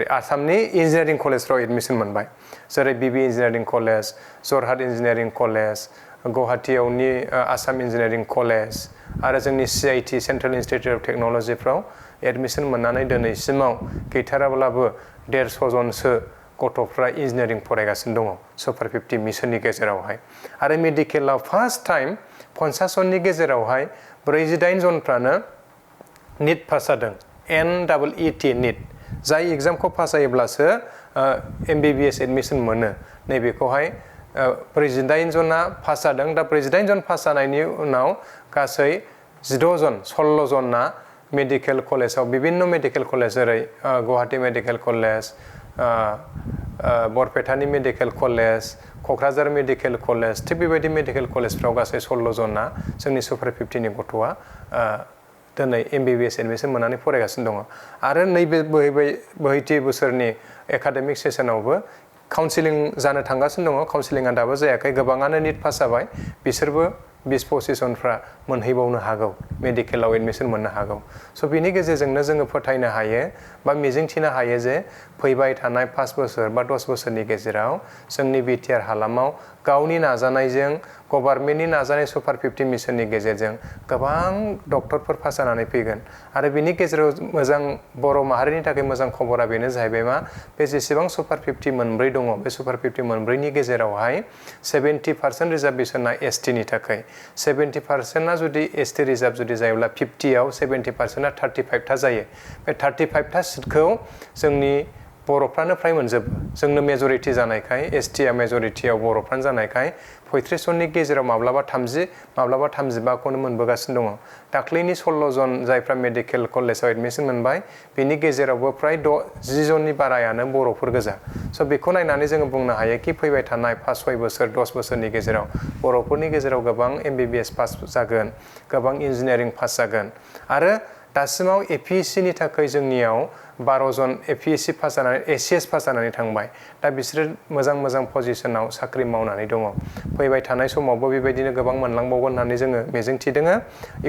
आसामनि इन्जिनियारिं कलेजफ्राव एडमिसन मोनबाय। जेरै BB engineering college, Jorhat engineering college, गुवाहाटीयावनि आसाम इन्जिनियारिं कलेज आरो जोंनि CIT सेन्ट्रेल इन्स्टिटिउट अफ टेक्न'लजिफ्राव एडमिसन मोननानै दिनैसिमाव गैथाराब्लाबो 150 जनसो गथ'फ्रा इन्जिनियारिं फरायगासिनो दङ सुपार 50 मिशननि गेजेरावहाय। आरो मेडिकेलाव फार्स्ट टाइम 50 जननि गेजेरावहाय 48 जनफ्रानो NEET पास जादों, NEET NEET, जाय एग्जामखौ पास जायोब्लासो MBBS एडमिसन मोनो। नैबेखौहाय 48 जना पास जादों। दा 48 जन पास जानायनि उनाव गासै 16 जना मेडिकेल कलेजाव, बिभिन्न मेडिकेल कलेज जेरै गुवाहाटी मेडिकेल कलेज, बरपेटानि medical college, Kokrajhar medical college, थिग बेबायदि मेडिकेल कलेजफ्राव गासै 16 जना जोंनि सुपार 50नि गथ'आ दिनै MBBS एडमिसन मोननानै फरायगासिनो दङ। आरो नैबे बोहैथि बोसोरनि एकाडेमिक सेसनावबो काउन्सिलिं जानो थांगासिनो दङ। काउन्सिलिंआ दाबो जायाखै, गोबाङानो NEET पास जाबाय, बिसोरबो 20-25 जनफ्रा मोनहैबावनो हागौ, मेडिकेलाव एडमिसन मोननो हागौ। स' बिनि गेजेरजोंनो जोङो फोथायनो हायो बा मिजिंथिनो हायो जे फैबाय थानाय 5 बोसोर बा 10 बोसोरनि गेजेराव जोंनि बिटिआर हालामाव गावनि नाजानायजों गभर्नमेन्टनि नाजानाय सुपार 50 मिशननि गेजेरजों गोबां डक्टरफोर पास जानानै फैगोन आरो बिनि गेजेराव मोजां बर' माहारिनि थाखाय मोजां खबरा बेनो जाहैबाय मा बे जेसेबां सुपार 50 मोनब्रै दङ बे सुपार 50 मोनब्रैनि गेजेरावहाय 70% रिजार्भेशना एसटि नि थाखाय 70%आ जुदि एसटि रिजार्भ जुदि जायोब्ला 50 आव 70%आ 35 था जायो बे 35 था सिटखौ जोंनि बर'फ्रानो फ्राय मोनजोबो जोंनो मेजरिटी जानायखाय एसटि आ मेजरिटीआव बर'फ्रानो जानायखाय 35 जननि गेजेराव माब्लाबा 30 माब्लाबा 35 खौनो मोनबोगासिनो दङ दाख्लैनि 16 जन जायफ्रा मेडिकेल कलेजाव एडमिशन मोनबाय बेनि गेजेरावबो फ्राय 10 जननि बारायानो बर'फोर गोजा स' बेखौ नायनानै जोङो बुंनो हायो कि फैबाय थानाय 5-6 बोसोर 10 बोसोरनि गेजेराव बर'फोरनि गेजेराव गोबां MBBS पास जागोन गोबां इन्जिनियारिं पास जागोन आरो दासिमाव APSC नि थाखाय जोंनियाव 12 जन APSC पास जानानै ACS पास जानानै थांबाय दा बिसोरो मोजां पजिशनाव साख्रि मावनानै दङ फैबाय थानाय समावबो बेबायदिनो गोबां मोनलांबावगोन होननानै जोङो मिजिंथिदों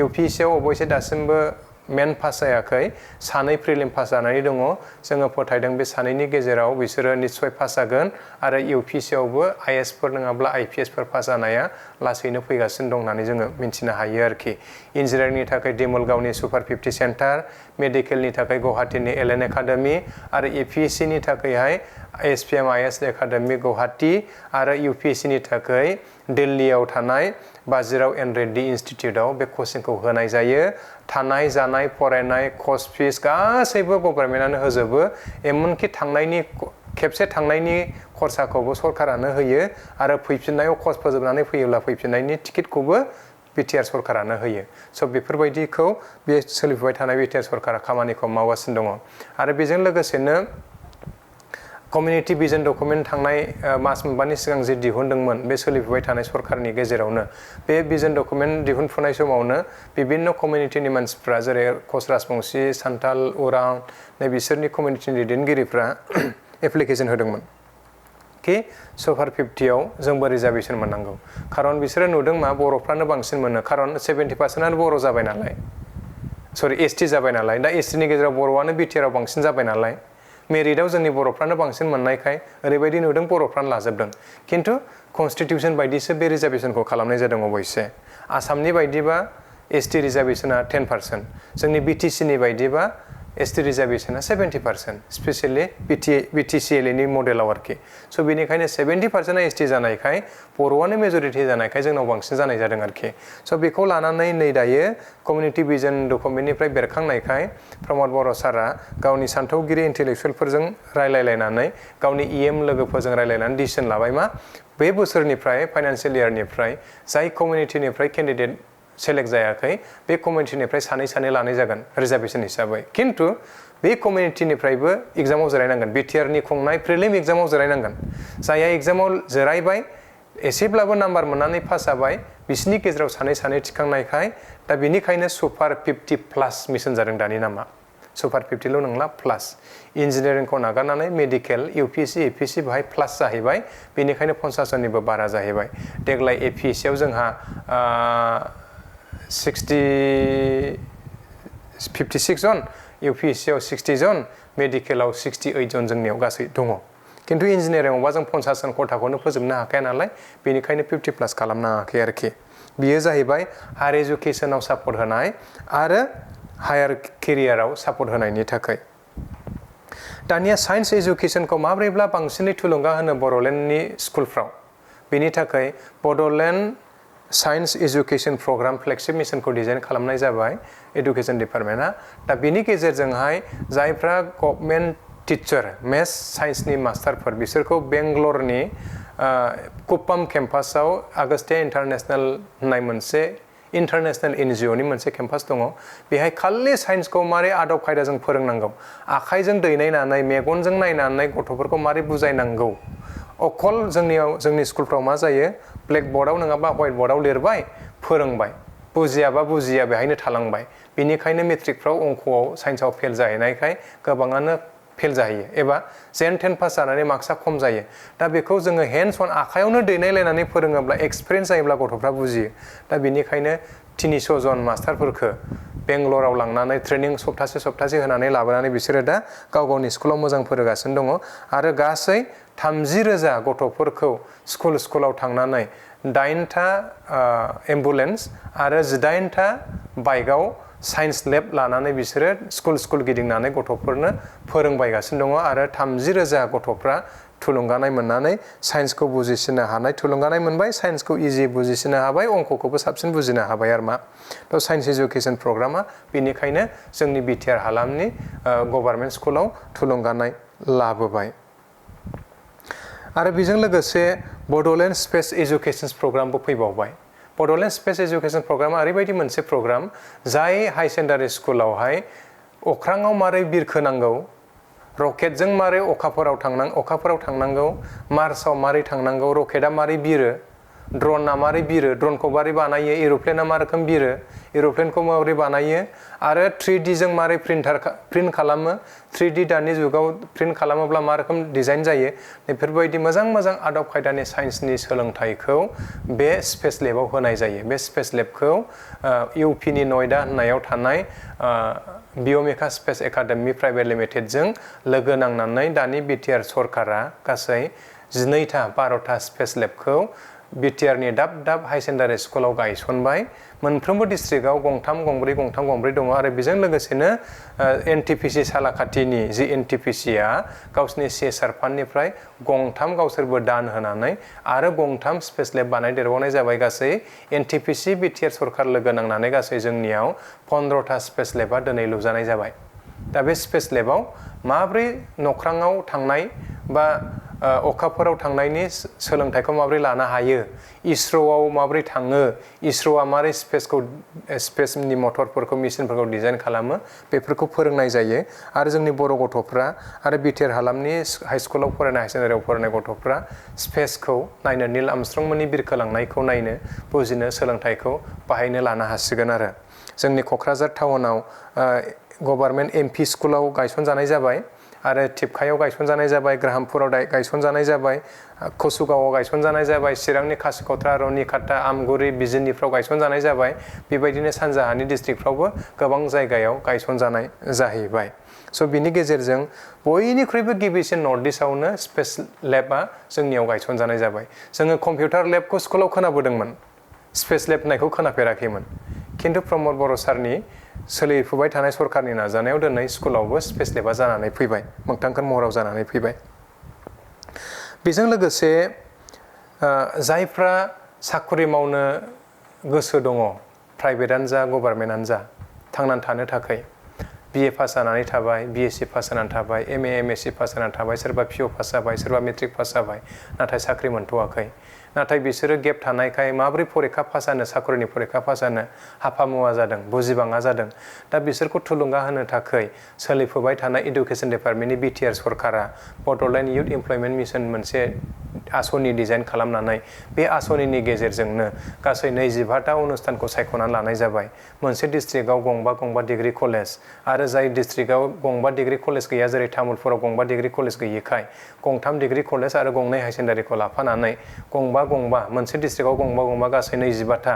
UPSC आव अबयसे दासिमबो मेन पास जायाखै सानै प्रिलिम पास जानानै दङ जोङो फोथायदों बे सानैनि गेजेराव बिसोरो निश्चय पास जागोन आरो UPSC आवबो IS फोर नङाब्ला IPS फोर पास जानाया लासैनो फैगासिनो दं होननानै जोङो मिन्थिनो हायो आरोखि इन्जिनियारिंनि थाखाय दिमुलगावनि सुपार 50 सेन्टार मेडिकेलनि थाखाय गुवाहाटीनि LN एकाडेमि आरो APSC नि थाखायहाय SPM IS एकाडेमि गुवाहाटी आरो UPSC नि थाखाय दिल्लीयाव थानाय बाजिराव एन रेड्डी इन्स्टिट्यूटआव बे कोचिंखौ होनाय जायो थानाय जानाय फरायनाय कस्ट फिस गासैबो गभर्नमेन्टआनो होजोबो एमनकि थांनायनि खेबसे थांनायनि खरसाखौबो सरकारानो होयो आरो फैफिननायाव कस्ट फोजोबनानै फैयोब्ला फैफिननायनि टिकेटखौबो BTR सरकारानो होयो स' बेफोरबायदिखौ बे सोलिफुबाय थानाय BTR सरकारा खामानिखौ मावगासिनो दङ आरो बेजों लोगोसेनो कमिउनिटी भिजन डकुमेन्ट थांनाय मास मोनबानि सिगां जे दिहुनदोंमोन बे सोलिफुबाय थानाय सरकारनि गेजेरावनो बे भिजन डकुमेन्ट दिहुनफुनाय समावनो विभिन्न कमिउनिटीनि मानसिफ्रा जेरै कच राजबंशी सान्थाल उरां नै बिसोरनि कमिउनिटीनि दैदेनगिरिफ्रा एप्लिकेसन होदोंमोन कि सुपार 50 आव जोंबो रिजार्भेशन मोननांगौ खारन बिसोरो नुदों मा बर'फ्रानो बांसिन मोनो खारन 70%आनो बर' जाबाय नालाय सरि एसटि जाबाय नालाय दा एसटिनि गेजेराव बर'आनो BTR आव बांसिन जाबाय नालाय मेरिटआव जोंनि बर'फ्रानो बांसिन मोननायखाय ओरैबायदि नुदों बर'फ्रानो लाजोबदों खिन्थु कन्स्टिटिउसन बायदिसो बे रिजार्भेशनखौ खालामनाय जादों अबयसे आसामनि बायदिबा एसटि रिजार्भेशना 10% जोंनि BTC नि बायदिबा एसटि रिजार्भेशना 70% स्पेशली BTCL नि मडेलाव आरोखि स' बेनिखायनो 70% एसटि जानायखाय बर'आनो मेजरिटी जानायखाय जोंनाव बांसिन जानाय जादों आरोखि स' बेखौ लानानै नै दायो कमिउनिटी भिजन डकुमेन्टनिफ्राय बेरखांनायखाय प्रमद बर' सारा गावनि सान्थौगिरि इन्टेलेक्सुवेलफोरजों रायलायलायनानै गावनि EM लोगोफोरजों रायलायनानै डिसिसन लाबाय मा बे बोसोरनिफ्राय फाइनान्सियेल इयारनिफ्राय जाय कमिउनिटीनिफ्राय केन्डिडेट सेलेक्ट जायाखै बे कमिउनिटीनिफ्राय सानै लानाय जागोन रिजार्भेशन हिसाबै खिन्थु बे कमिउनिटीनिफ्रायबो एग्जामाव जिरायनांगोन BTR नि खुंनाय प्रिलिम एग्जामाव जिरायनांगोन जायहा एग्जामाव जिरायबाय एसेब्लाबो नाम्बार मोननानै पास जाबाय बिसिनि गेजेराव सानै थिखांनायखाय दा बेनिखायनो सुपार 50 प्लास मिशन जादों दानि नामा सुपार 50ल' नंला प्लास इन्जिनियारिंखौ नागारनानै मेडिकेल UPSC APSC बाहाय प्लास जाहैबाय बेनिखायनो 50 जननिबो बारा जाहैबाय देग्लाय APSC आव जोंहा 56 जन UPSC आव 60 जन मेडिकेलाव 68 जन जोंनियाव गासै दङ खिन्थु इन्जिनियारिंआवबा जों 50 जन खथाखौनो फोजोबनो हाखाया नालाय बेनिखायनो 50 प्लास खालामनाङाखै आरोखि बियो जाहैबाय हायर एजुकेशनाव सापर्ट होनाय आरो हायर केरियाराव सापर्ट होनायनि थाखाय दानिया साइन्स एजुकेशनखौ माब्रैब्ला बांसिनै थुलुंगा होनो बड'लेण्डनि स्कुलफ्राव बेनि थाखाय Bodoland science education programme flagship मिशनखौ डिजाइन खालामनाय जाबाय एडुकेशन डिपार्टमेन्टआ दा बेनि गेजेरजोंहाय जायफ्रा गभर्नमेन्ट टिचार मेथ्स साइन्सनि मास्टारफोर बिसोरखौ बेंगलरनि कुप्पाम केम्पासाव आगस्टिया इन्टारनेशनेल होननाय मोनसे इन्टारनेशनेल NGO नि मोनसे केम्पास दङ बेहाय खालि साइन्सखौ मारै आदब खायदाजों फोरोंनांगौ आखाइजों दैनायनानै मेगनजों नायनानै गथ'फोरखौ मारै बुजायनांगौ अकल जोंनि स्कुलफ्राव मा जायो ब्लेक बर्डआव नङाबा व्हाइट बर्डआव लिरबाय फोरोंबाय बुजियाबा बुजिया बेहायनो थालांबाय बेनिखायनो मेट्रिकफ्राव अंकआव साइन्सआव फेल जाहैनायखाय गोबाङानो फेल जाहैयो एबा जेन 10 पास जानानै मार्क्सआ खम जायो दा बेखौ जोङो हेन्ड्स अन आखायावनो दैनायलायनानै फोरोङोब्ला एक्सपिरियेन्स जायोब्ला गथ'फ्रा बुजियो दा बेनिखायनो 300 जन मास्टारफोरखौ बेंगलराव लांनानै ट्रेनिं सप्तासे होनानै लाबोनानै बिसोरो दा गावनि स्कुलाव मोजां फोरोंगासिनो दङ आरो गासै 30,000 गथ'फोरखौ स्कुलाव थांनानै 8टा एम्बुलेन्स आरो 18टा बाइकआव साइन्स लेब लानानै बिसोरो स्कुल गिदिंनानै गथ'फोरनो फोरोंबायगासिनो दङ आरो 30,000 गथ'फ्रा थुलुंगानाय मोननानै साइन्सखौ बुजिसिनो हानाय थुलुंगानाय मोनबाय साइन्सखौ इजि बुजिसिनो हाबाय अंकखौबो साबसिन बुजिनो हाबाय आरो मा थ' साइन्स एजुकेसन प्रग्रामा बेनिखायनो जोंनि बिटिआर हालामनि गभर्नमेन्ट स्कुलाव थुलुंगानाय लाबोबाय आरो बेजों लोगोसे बड'लेण्ड स्पेस एजुकेसन प्रग्रामबो फैबावबाय बड'लेण्ड स्पेस एजुकेसन प्रग्रामा ओरैबायदि मोनसे प्रग्राम जाय हाई सेकेन्डारि स्कुलावहाय अख्राङाव मारै बिरखोनांगौ रकेटजों मारै अखाफोराव थांनांगौ मार्सआव मारै थांनांगौ रकेटआ मारै बिरो ड्र'नआ मारै बिरो ड्र'नखौ मारै बानायो एर'प्लेनआ मा रोखोम बिरो एर'प्लेनखौ माबोरै बानायो आरो 3D जों मारै प्रिन्ट खालामो 3D दानि जुगाव प्रिन्ट खालामोब्ला मा रोखोम डिजाइन जायो बेफोरबायदि मोजां आदब खायदानि साइन्सनि सोलोंथाइखौ बे स्पेस लेबाव होनाय जायो बे स्पेस लेबखौ इउपिनि नयडा होननायाव थानाय बिय'मेका स्पेस एकाडेमि प्राइभेट लिमिटेडजों लोगो नांनानै दानि बिटिआर सरकारा गासै 12टा स्पेस लेबखौ बिटिआरनि दाब हाई सेकेन्डारि स्कुलाव गायसनबाय मोनफ्रोमबो डिस्ट्रिक्टआव गंथाम गंब्रै दङ आरो बेजों लोगोसेनो एनटिपिसि सालाकाटिनि जि एनटिपिसिआ गावसिनि CSR फान्डनिफ्राय गंथाम गावसोरबो दान होनानै आरो गंथाम स्पेस लेब बानायदेरबावनाय जाबाय गासै एनटिपिसि बिटिआर सरकार लोगो नांनानै गासै जोंनियाव 15टा स्पेस लेबा दिनै लुजानाय जाबाय दा बे स्पेस लेबाव माब्रै नख्राङाव थांनाय बा अखाफोराव थांनायनि सोलोंथाइखौ माब्रै लानो हायो इसर'आव माब्रै थाङो इसर'आ मारै स्पेसनि मटरफोरखौ मेसिनफोरखौ डिजाइन खालामो बेफोरखौ फोरोंनाय जायो आरो जोंनि बर' गथ'फ्रा आरो बिटिआर हालामनि हाई स्कुलाव फरायनाय हाई सेकेन्डारियाव फरायनाय गथ'फ्रा स्पेसखौ नायनो नील आर्मस्ट्रंमोननि बिरखोलांनायखौ नायनो बुजिनो सोलोंथाइखौ बाहायनो लानो हासिगोन आरो जोंनि क'क्राझार टाउनाव गभर्नमेन्ट MP स्कुलाव गायसनजानाय जाबाय आरो टिपकायाव गायसनजानाय जाबाय ग्राहामपुराव गायसनजानाय जाबाय कसुगावआव गायसनजानाय जाबाय चिरांनि कासिकत्रा रनिकाटा आमगुरि बिजिनिफ्राव गायसनजानाय जाबाय बेबायदिनो सानजाहानि डिस्ट्रिक्टफ्रावबो गोबां जायगायाव गायसनजानाय जाहैबाय स' बिनि गेजेरजों बयनिख्रुइबो गिबिसिन नर्थ इस्टआवनो स्पेस लेबआ जोंनियाव गायसनजानाय जाबाय जोङो कम्पिउटार लेबखौ स्कुलाव खोनाबोदोंमोन स्पेस लेब होननायखौ खोनाफेराखैमोन खिन्थु प्रमद बर' सारनि सोलिफुबाय थानाय सरकारनि नाजानायाव दिनै स्कुलावबो स्पेस लेबा जानानै फैबाय मोगथांखोर महराव जानानै फैबाय बेजों लोगोसे जायफ्रा साख्रि मावनो गोसो दङ प्राइभेटआनो जा गभर्नमेन्टआनो जा थांनानै थानो थाखाय BA पास जानानै थाबाय BSc पास जानानै थाबाय MA MSc पास जानानै थाबाय सोरबा PO पास जाबाय सोरबा मेट्रिक पास जाबाय नाथाय साख्रि मोनथ'वाखै नाथाय बिसोरो गेप थानायखाय माब्रै फरिखा पास जानो साख्रिनि फरिखा पास जानो हाफा मुवा जादों बुजिबाङा जादों दा बिसोरखौ थुलुंगा होनो थाखाय सोलिफुबाय थानाय इडुकेसन डिपार्टमेन्टनि बिटिआर सरकारा बड'लेण्ड इयुथ इमप्लयमेन्ट मिशन मोनसे आसनि डिजाइन खालामनानै बे आसनिनि गेजेरजोंनो गासै 25टा अनुस्थानखौ सायख'नानै लानाय जाबाय मोनसे डिस्ट्रिक्टआव गंबा डिग्री कलेज आरो जाय डिस्ट्रिक्टआव गंबा डिग्री कलेज गैया जेरै तामुलपुराव गंबा डिग्री कलेज गैयिखाय गंथाम डिग्री कलेज आरो गंनै हाई सेकेन्डारिखौ लाफानानै गंबा मोनसे डिस्ट्रिक्टआव गंबा गासै 25टा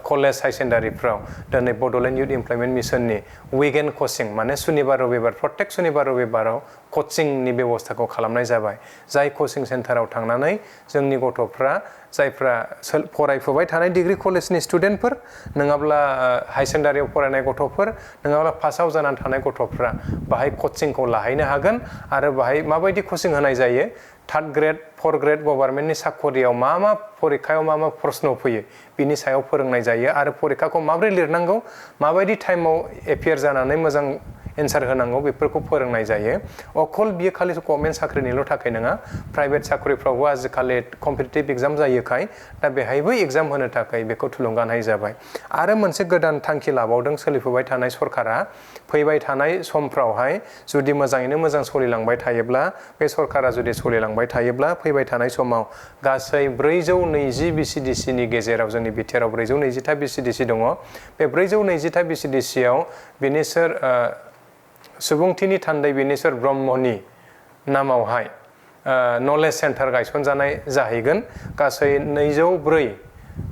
कलेज हाई सेकेन्डारिफ्राव दिनै बड'लेण्ड इयुथ इमप्लयमेन्ट मिशननि विकेन्ड कचिं माने सुनिबार रबिबार प्रत्येक सुनिबार रबिबाराव कचिंनि बेबस्थाखौ खालामनाय जाबाय जाय कचिं सेन्टाराव थांनानै जोंनि गथ'फ्रा जायफ्रा फरायफुबाय थानाय डिग्री कलेजनि स्टुडेन्टफोर नङाब्ला हाई सेकेन्डारियाव फरायनाय गथ'फोर नङाब्ला पास आउट जानानै थानाय गथ'फ्रा बाहाय कचिंखौ लाहैनो हागोन आरो बाहाय माबायदि कचिं होनाय जायो 3rd ग्रेड 4th ग्रेड गभर्नमेन्टनि साखरियाव मा फरिखायाव मा प्रश्न फैयो बिनि सायाव फोरोंनाय जायो आरो फरिखाखौ माबोरै लिरनांगौ माबायदि टाइमाव एपियार जानानै मोजां एन्सार होनांगौ बेफोरखौ फोरोंनाय जायो अकल बियो खालि गभर्नमेन्ट साख्रिनिल' थाखाय नङा प्राइभेट साख्रिफ्रावबो आजिखालि कम्पिटिटिभ एग्जाम जायोखाय दा बेहायबो एग्जाम होनो थाखाय बेखौ थुलुंगानाय जाबाय आरो मोनसे गोदान थांखि लाबावदों सोलिफुबाय थानाय सरकारा फैबाय थानाय समफ्रावहाय जुदि मोजाङैनो मोजां सोलिलांबाय थायोब्ला बे सरकारा जुदि सोलिलांबाय थायोब्ला फैबाय थानाय समाव गासै 420 BCDCनि गेजेराव जोंनि बिटिआरआव 420टा BCDC दङ बे 420टा BCDCआव बिनिसोर सुबुंथिनि थान्दै बिनेश्वर ब्रह्मनि नामावहाय नलेज सेन्टार गायसनजानाय जाहैगोन गासै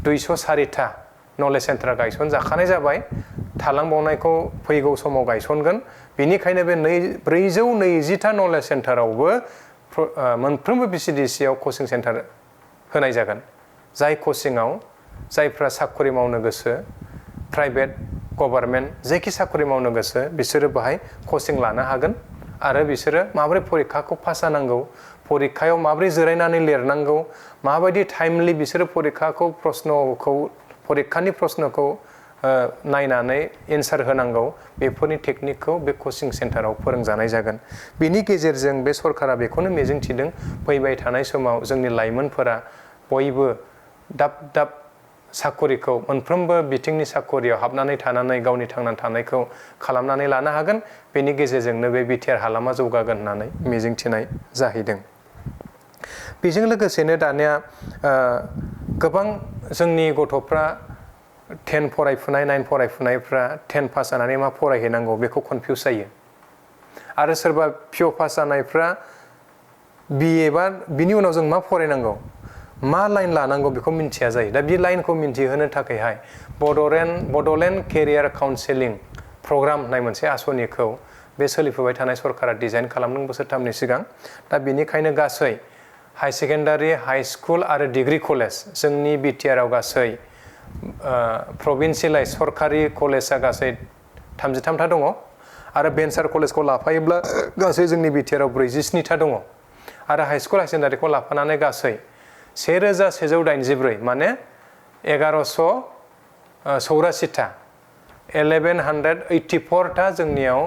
204टा नलेज सेन्टार गायसनजाखानाय जाबाय थालांबावनायखौ फैगौ समाव गायसनगोन बेनिखायनो बे 420टा नलेज सेन्टारावबो मोनफ्रोमबो BCDCआव कचिं सेन्टार होनाय जागोन जाय कचिंआव जायफ्रा साखरि मावनो गोसो प्राइभेट गभर्नमेन्ट जेखि साखरि मावनो गोसो बिसोरो बाहाय कचिं लानो हागोन आरो बिसोरो माबोरै परीक्षाखौ पास जानांगौ परीक्षायाव माबोरै जिरायनानै लिरनांगौ माबायदि टाइमलि बिसोरो परीक्षानि प्रश्नखौ नायनानै एन्सार होनांगौ बेफोरनि टेकनिकखौ बे कचिं सेन्टाराव फोरोंजानाय जागोन बेनि गेजेरजों बे सरकारा बेखौनो मिजिंथिदों फैबाय थानाय समाव जोंनि लाइमोनफोरा बयबो दाब दाब साखरिखौ मोनफ्रोमबो बिथिंनि साखरियाव हाबनानै थानानै गावनि थांनानै थानायखौ खालामनानै लानो हागोन बेनि गेजेरजोंनो बे बिटिआर हालामा जौगागोन होननानै मिजिंथिनाय जाहैदों बेजों लोगोसेनो दानिया गोबां जोंनि गथ'फ्रा 10 फरायफुनाय 9 फरायफुनायफ्रा 10 पास जानानै मा फरायहैनांगौ बेखौ कनफिउज जायो आरो सोरबा पिअ पास जानायफ्रा बिए बा बिनि उनाव जों मा फरायनांगौ मा लाइन लानांगौ बेखौ मिन्थिया जायो दा बे लाइनखौ मिन्थिहोनो थाखायहाय बड'लेण्ड केरियार काउन्सेलिं प्रग्राम होननाय मोनसे आसनिखौ बे सोलिफुबाय थानाय सरकारा डिजाइन खालामदों बोसोरथामनि सिगां दा बेनिखायनो गासै हाई सेकेन्डारि हाई स्कुल आरो डिग्री कलेज जोंनि बिटिआरआव गासै प्रभिन्सियेलाइज सरकारि कलेजा गासै 33टा दङ आरो भेन्सार कलेजखौ लाफायोब्ला गासै जोंनि बिटिआरआव 47टा दङ आरो हाई स्कुल हाई सेकेन्डारिखौ लाफानानै गासै 1184 माने 1184टा 1184टा जोंनियाव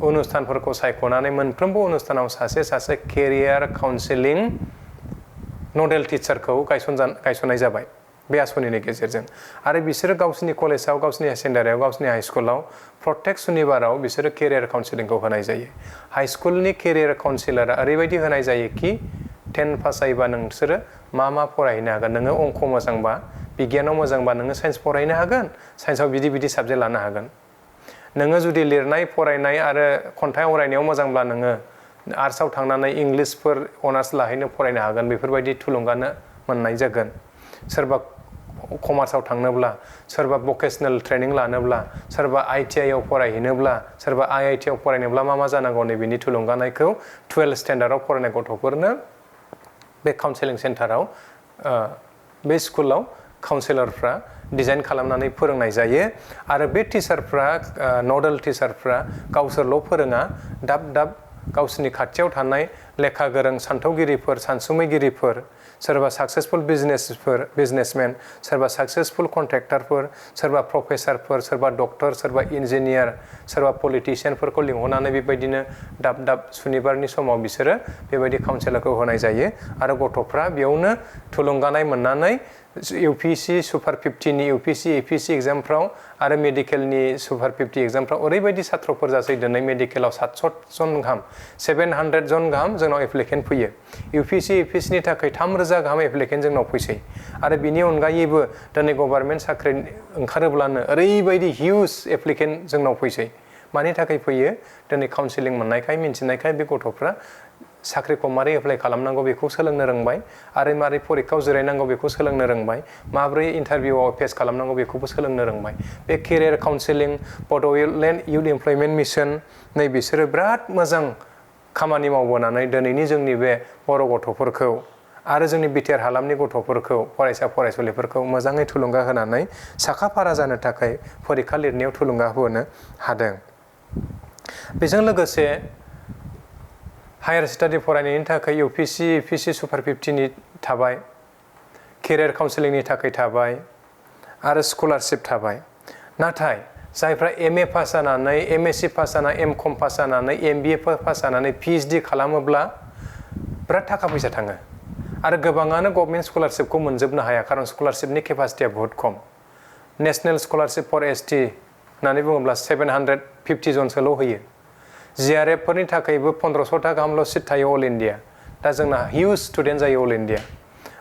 अनुस्थानफोरखौ सायख'नानै मोनफ्रोमबो अनुस्थानाव सासे केरियार काउन्सेलिं नडेल टिचारखौ गायसननाय जाबाय बे आसनिनि गेजेरजों आरो बिसोरो गावसिनि कलेजाव गावसिनि हाई सेकेन्डारियाव गावसिनि हाई स्कुलाव प्रत्येक सुनिबाराव बिसोरो केरियार काउन्सेलिंखौ होनाय जायो हाई स्कुलनि केरियार काउन्सिलारा ओरैबायदि होनाय जायो कि 10 पास जायोबा नोंसोरो मा फरायहैनो हागोन नोङो अंक मोजांबा बिगियानाव मोजांबा नोङो साइन्स फरायनो हागोन साइन्सआव बिदि साबजेक्ट लानो हागोन नोङो जुदि लिरनाय फरायनाय आरो खन्थाइ आवरायनायाव मोजांब्ला नोङो आर्ट्सआव थांनानै इंलिसफोर अनार्स लाहैनो फरायनो हागोन बेफोरबायदि थुलुंगानो मोननाय जागोन सोरबा कमार्सआव थांनोब्ला सोरबा भकेशनेल ट्रेनिं लानोब्ला सोरबा ITI आव फरायहैनोब्ला सोरबा IIT आव फरायनोब्ला मा जानांगौ नै बिनि थुलुंगानायखौ 12 स्टेन्डार्डआव फरायनाय गथ'फोरनो बे काउन्सेलिं सेन्टाराव बे स्कुलाव काउन्सिलरफ्रा डिजाइन खालामनानै फोरोंनाय जायो आरो बे टिचारफ्रा नडेल टिचारफ्रा गावसोरल' फोरोङा दाब गावसोरनि खाथियाव थानाय लेखा गोरों सान्थौगिरिफोर सानसुमैगिरिफोर सोरबा साक्सेसफुल बिजनेसमेन सोरबा साक्सेसफुल कन्ट्रेक्टरफोर सोरबा प्रफेसारफोर सोरबा डक्टर सोरबा इन्जिनियार सोरबा पलिटिशियानफोरखौ लिंहरनानै बेबायदिनो दाब सुनिबारनि समाव बिसोरो बेबायदि काउन्सेलरखौ होनाय जायो आरो गथ'फ्रा बेयावनो थुलुंगानाय मोननानै UPSC सुपार 50नि UPSC APSC एग्जामफ्राव आरो मेडिकेलनि सुपार 50 एग्जामफ्राव ओरैबायदि छात्रफोर जासै दिनै मेडिकेलाव 700 जन गाहाम 700 जन गाहाम जोंनाव एप्लिकेन्ट फैयो UPSC APSCनि थाखाय 3000 गाहाम एप्लिकेन्ट जोंनाव फैसै आरो बिनि अनगायैबो दिनै गभर्नमेन्ट साख्रि ओंखारोब्लानो ओरैबायदि हिउज एप्लिकेन्ट जोंनाव फैसै मानि थाखाय फैयो दिनै काउन्सेलिं मोननायखाय मिन्थिनायखाय बे गथ'फ्रा साख्रिखौ मारै एप्लाइ खालामनांगौ बेखौ सोलोंनो रोंबाय आरो मारै परीक्षायाव जिरायनांगौ बेखौ सोलोंनो रोंबाय माब्रै इन्टारभिउआव फेस खालामनांगौ बेखौबो सोलोंनो रोंबाय बे career counselling Bodoland youth employment mission नै बिसोरो बिराद मोजां खामानि मावबोनानै दिनैनि जोंनि बे बर' गथ'फोरखौ आरो जोंनि बिटिआर हालामनि गथ'फोरखौ फरायसा फरायसुलिफोरखौ मोजाङै थुलुंगा होनानै साखाफारा जानो थाखाय परीक्षा लिरनायाव थुलुंगा होनो हादों बेजों लोगोसे हायार स्टाडि फरायनायनि थाखाय UPSC APSC सुपार 50नि थाबाय केरियार काउन्सेलिंनि थाखाय थाबाय आरो स्कलारशिप थाबाय नाथाय जायफ्रा MA पास जानानै MSc पास जानानै MCOM पास जानानै MBA पास जानानै PhD खालामोब्ला बिराद थाखा फैसा थाङो आरो गोबाङानो गभर्नमेन्ट स्कलारशिपखौ मोनजोबनो हाया खारन स्कलारशिपनि केपासिटिया बहुत खम नेशनेल स्कलारशिप फर ST होननानै बुङोब्ला 750 जनसोल' होयो GRF फोरनि थाखायबो 1500टा गाहामल' सिट थायो अल इन्डिया दा जोंना हिउज स्टुडेन्ट जायो अल इन्डिया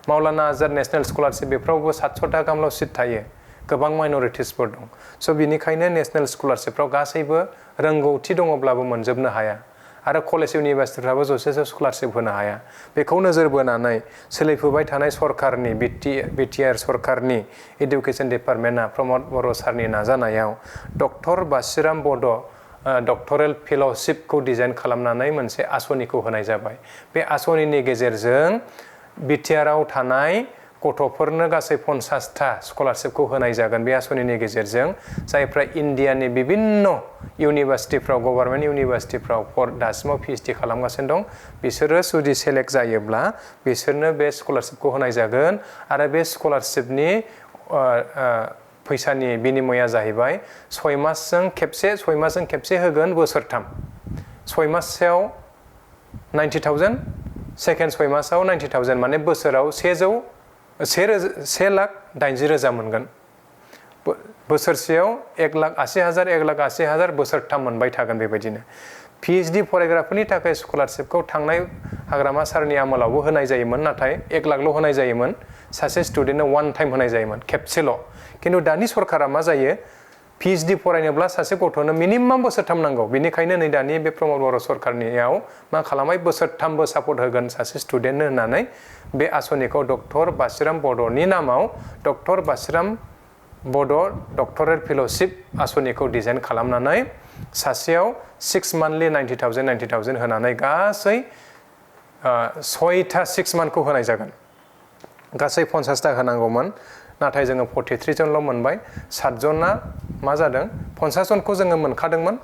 मावलाना आजाद नेशनेल स्कलारशिप बेफ्रावबो 700टा गाहामल' सिट थायो गोबां माइनरिटिसफोर दं स' बिनिखायनो नेशनेल स्कलारशिपफ्राव गासैबो रोंगौथि दङब्लाबो मोनजोबनो हाया आरो कलेज इउनिभारसिटिफ्राबो जसेसे स्कलारशिप होनो हाया बेखौ नोजोर बोनानै सोलिफुबाय थानाय सरकारनि बिटिआर सरकारनि एडुकेशन डिपार्टमेन्टआ प्रमद बर' सारनि नाजानायाव डक्टर बासिराम बड' डक्टरेल फेल'शिपखौ डिजाइन खालामनानै मोनसे आसनिखौ होनाय जाबाय बे आसनिनि गेजेरजों बिटिआरआव थानाय गथ'फोरनो गासै 50टा स्कलारशिपखौ होनाय जागोन बे आसनिनि गेजेरजों जायफ्रा इन्डियानि बिभिन्न इउनिभारसिटिफ्राव गभर्नमेन्ट इउनिभारसिटिफ्राव दासिमाव PhD खालामगासिनो दं बिसोरो जुदि सेलेक्ट जायोब्ला बिसोरनो बे स्कलारशिपखौ होनाय जागोन आरो बे स्कलारशिपनि फैसानि बिनिमया जाहैबाय 6 मासजों खेबसे होगोन बोसोरथाम 6 मासआव 90,000 सेकेन्ड 6 मासआव 90,000 माने बोसोराव 1,80,000 मोनगोन बोसोरसेयाव 1,80,000 1,80,000 बोसोरथाम मोनबाय थागोन बेबायदिनो PhD फरायग्राफोरनि थाखाय स्कलारशिपखौ थांनाय हाग्रामा सारनि आमोलावबो होनाय जायोमोन नाथाय 1 लाखल' होनाय जायोमोन सासे स्टुडेन्टनो वान टाइम होनाय जायोमोन खेबसेल' खिन्थु दानि सरकारा मा जायो PhD फरायनोब्ला सासे गथ'नो मिनिमाम बोसोरथाम नांगौ बेनिखायनो नै दानि बे प्रमद बर' सरकारनियाव मा खालामबाय बोसोरथामबो सापर्ट होगोन सासे स्टुडेन्टनो होननानै बे आसनिखौ डक्टर बासिराम बड'नि नामाव डक्टर बासिराम बड' डक्टरेट फेल'शिप आसनिखौ डिजाइन खालामनानै सासेयाव 6 मान्थलि 90,000 होनानै गासै 6टा 6 मान्थखौ होनाय जागोन गासै 50टा होनांगौमोन नाथाय जोङो 43 जनल' मोनबाय 7 जना मा जादों 50 जनखौ जोङो मोनखादोंमोन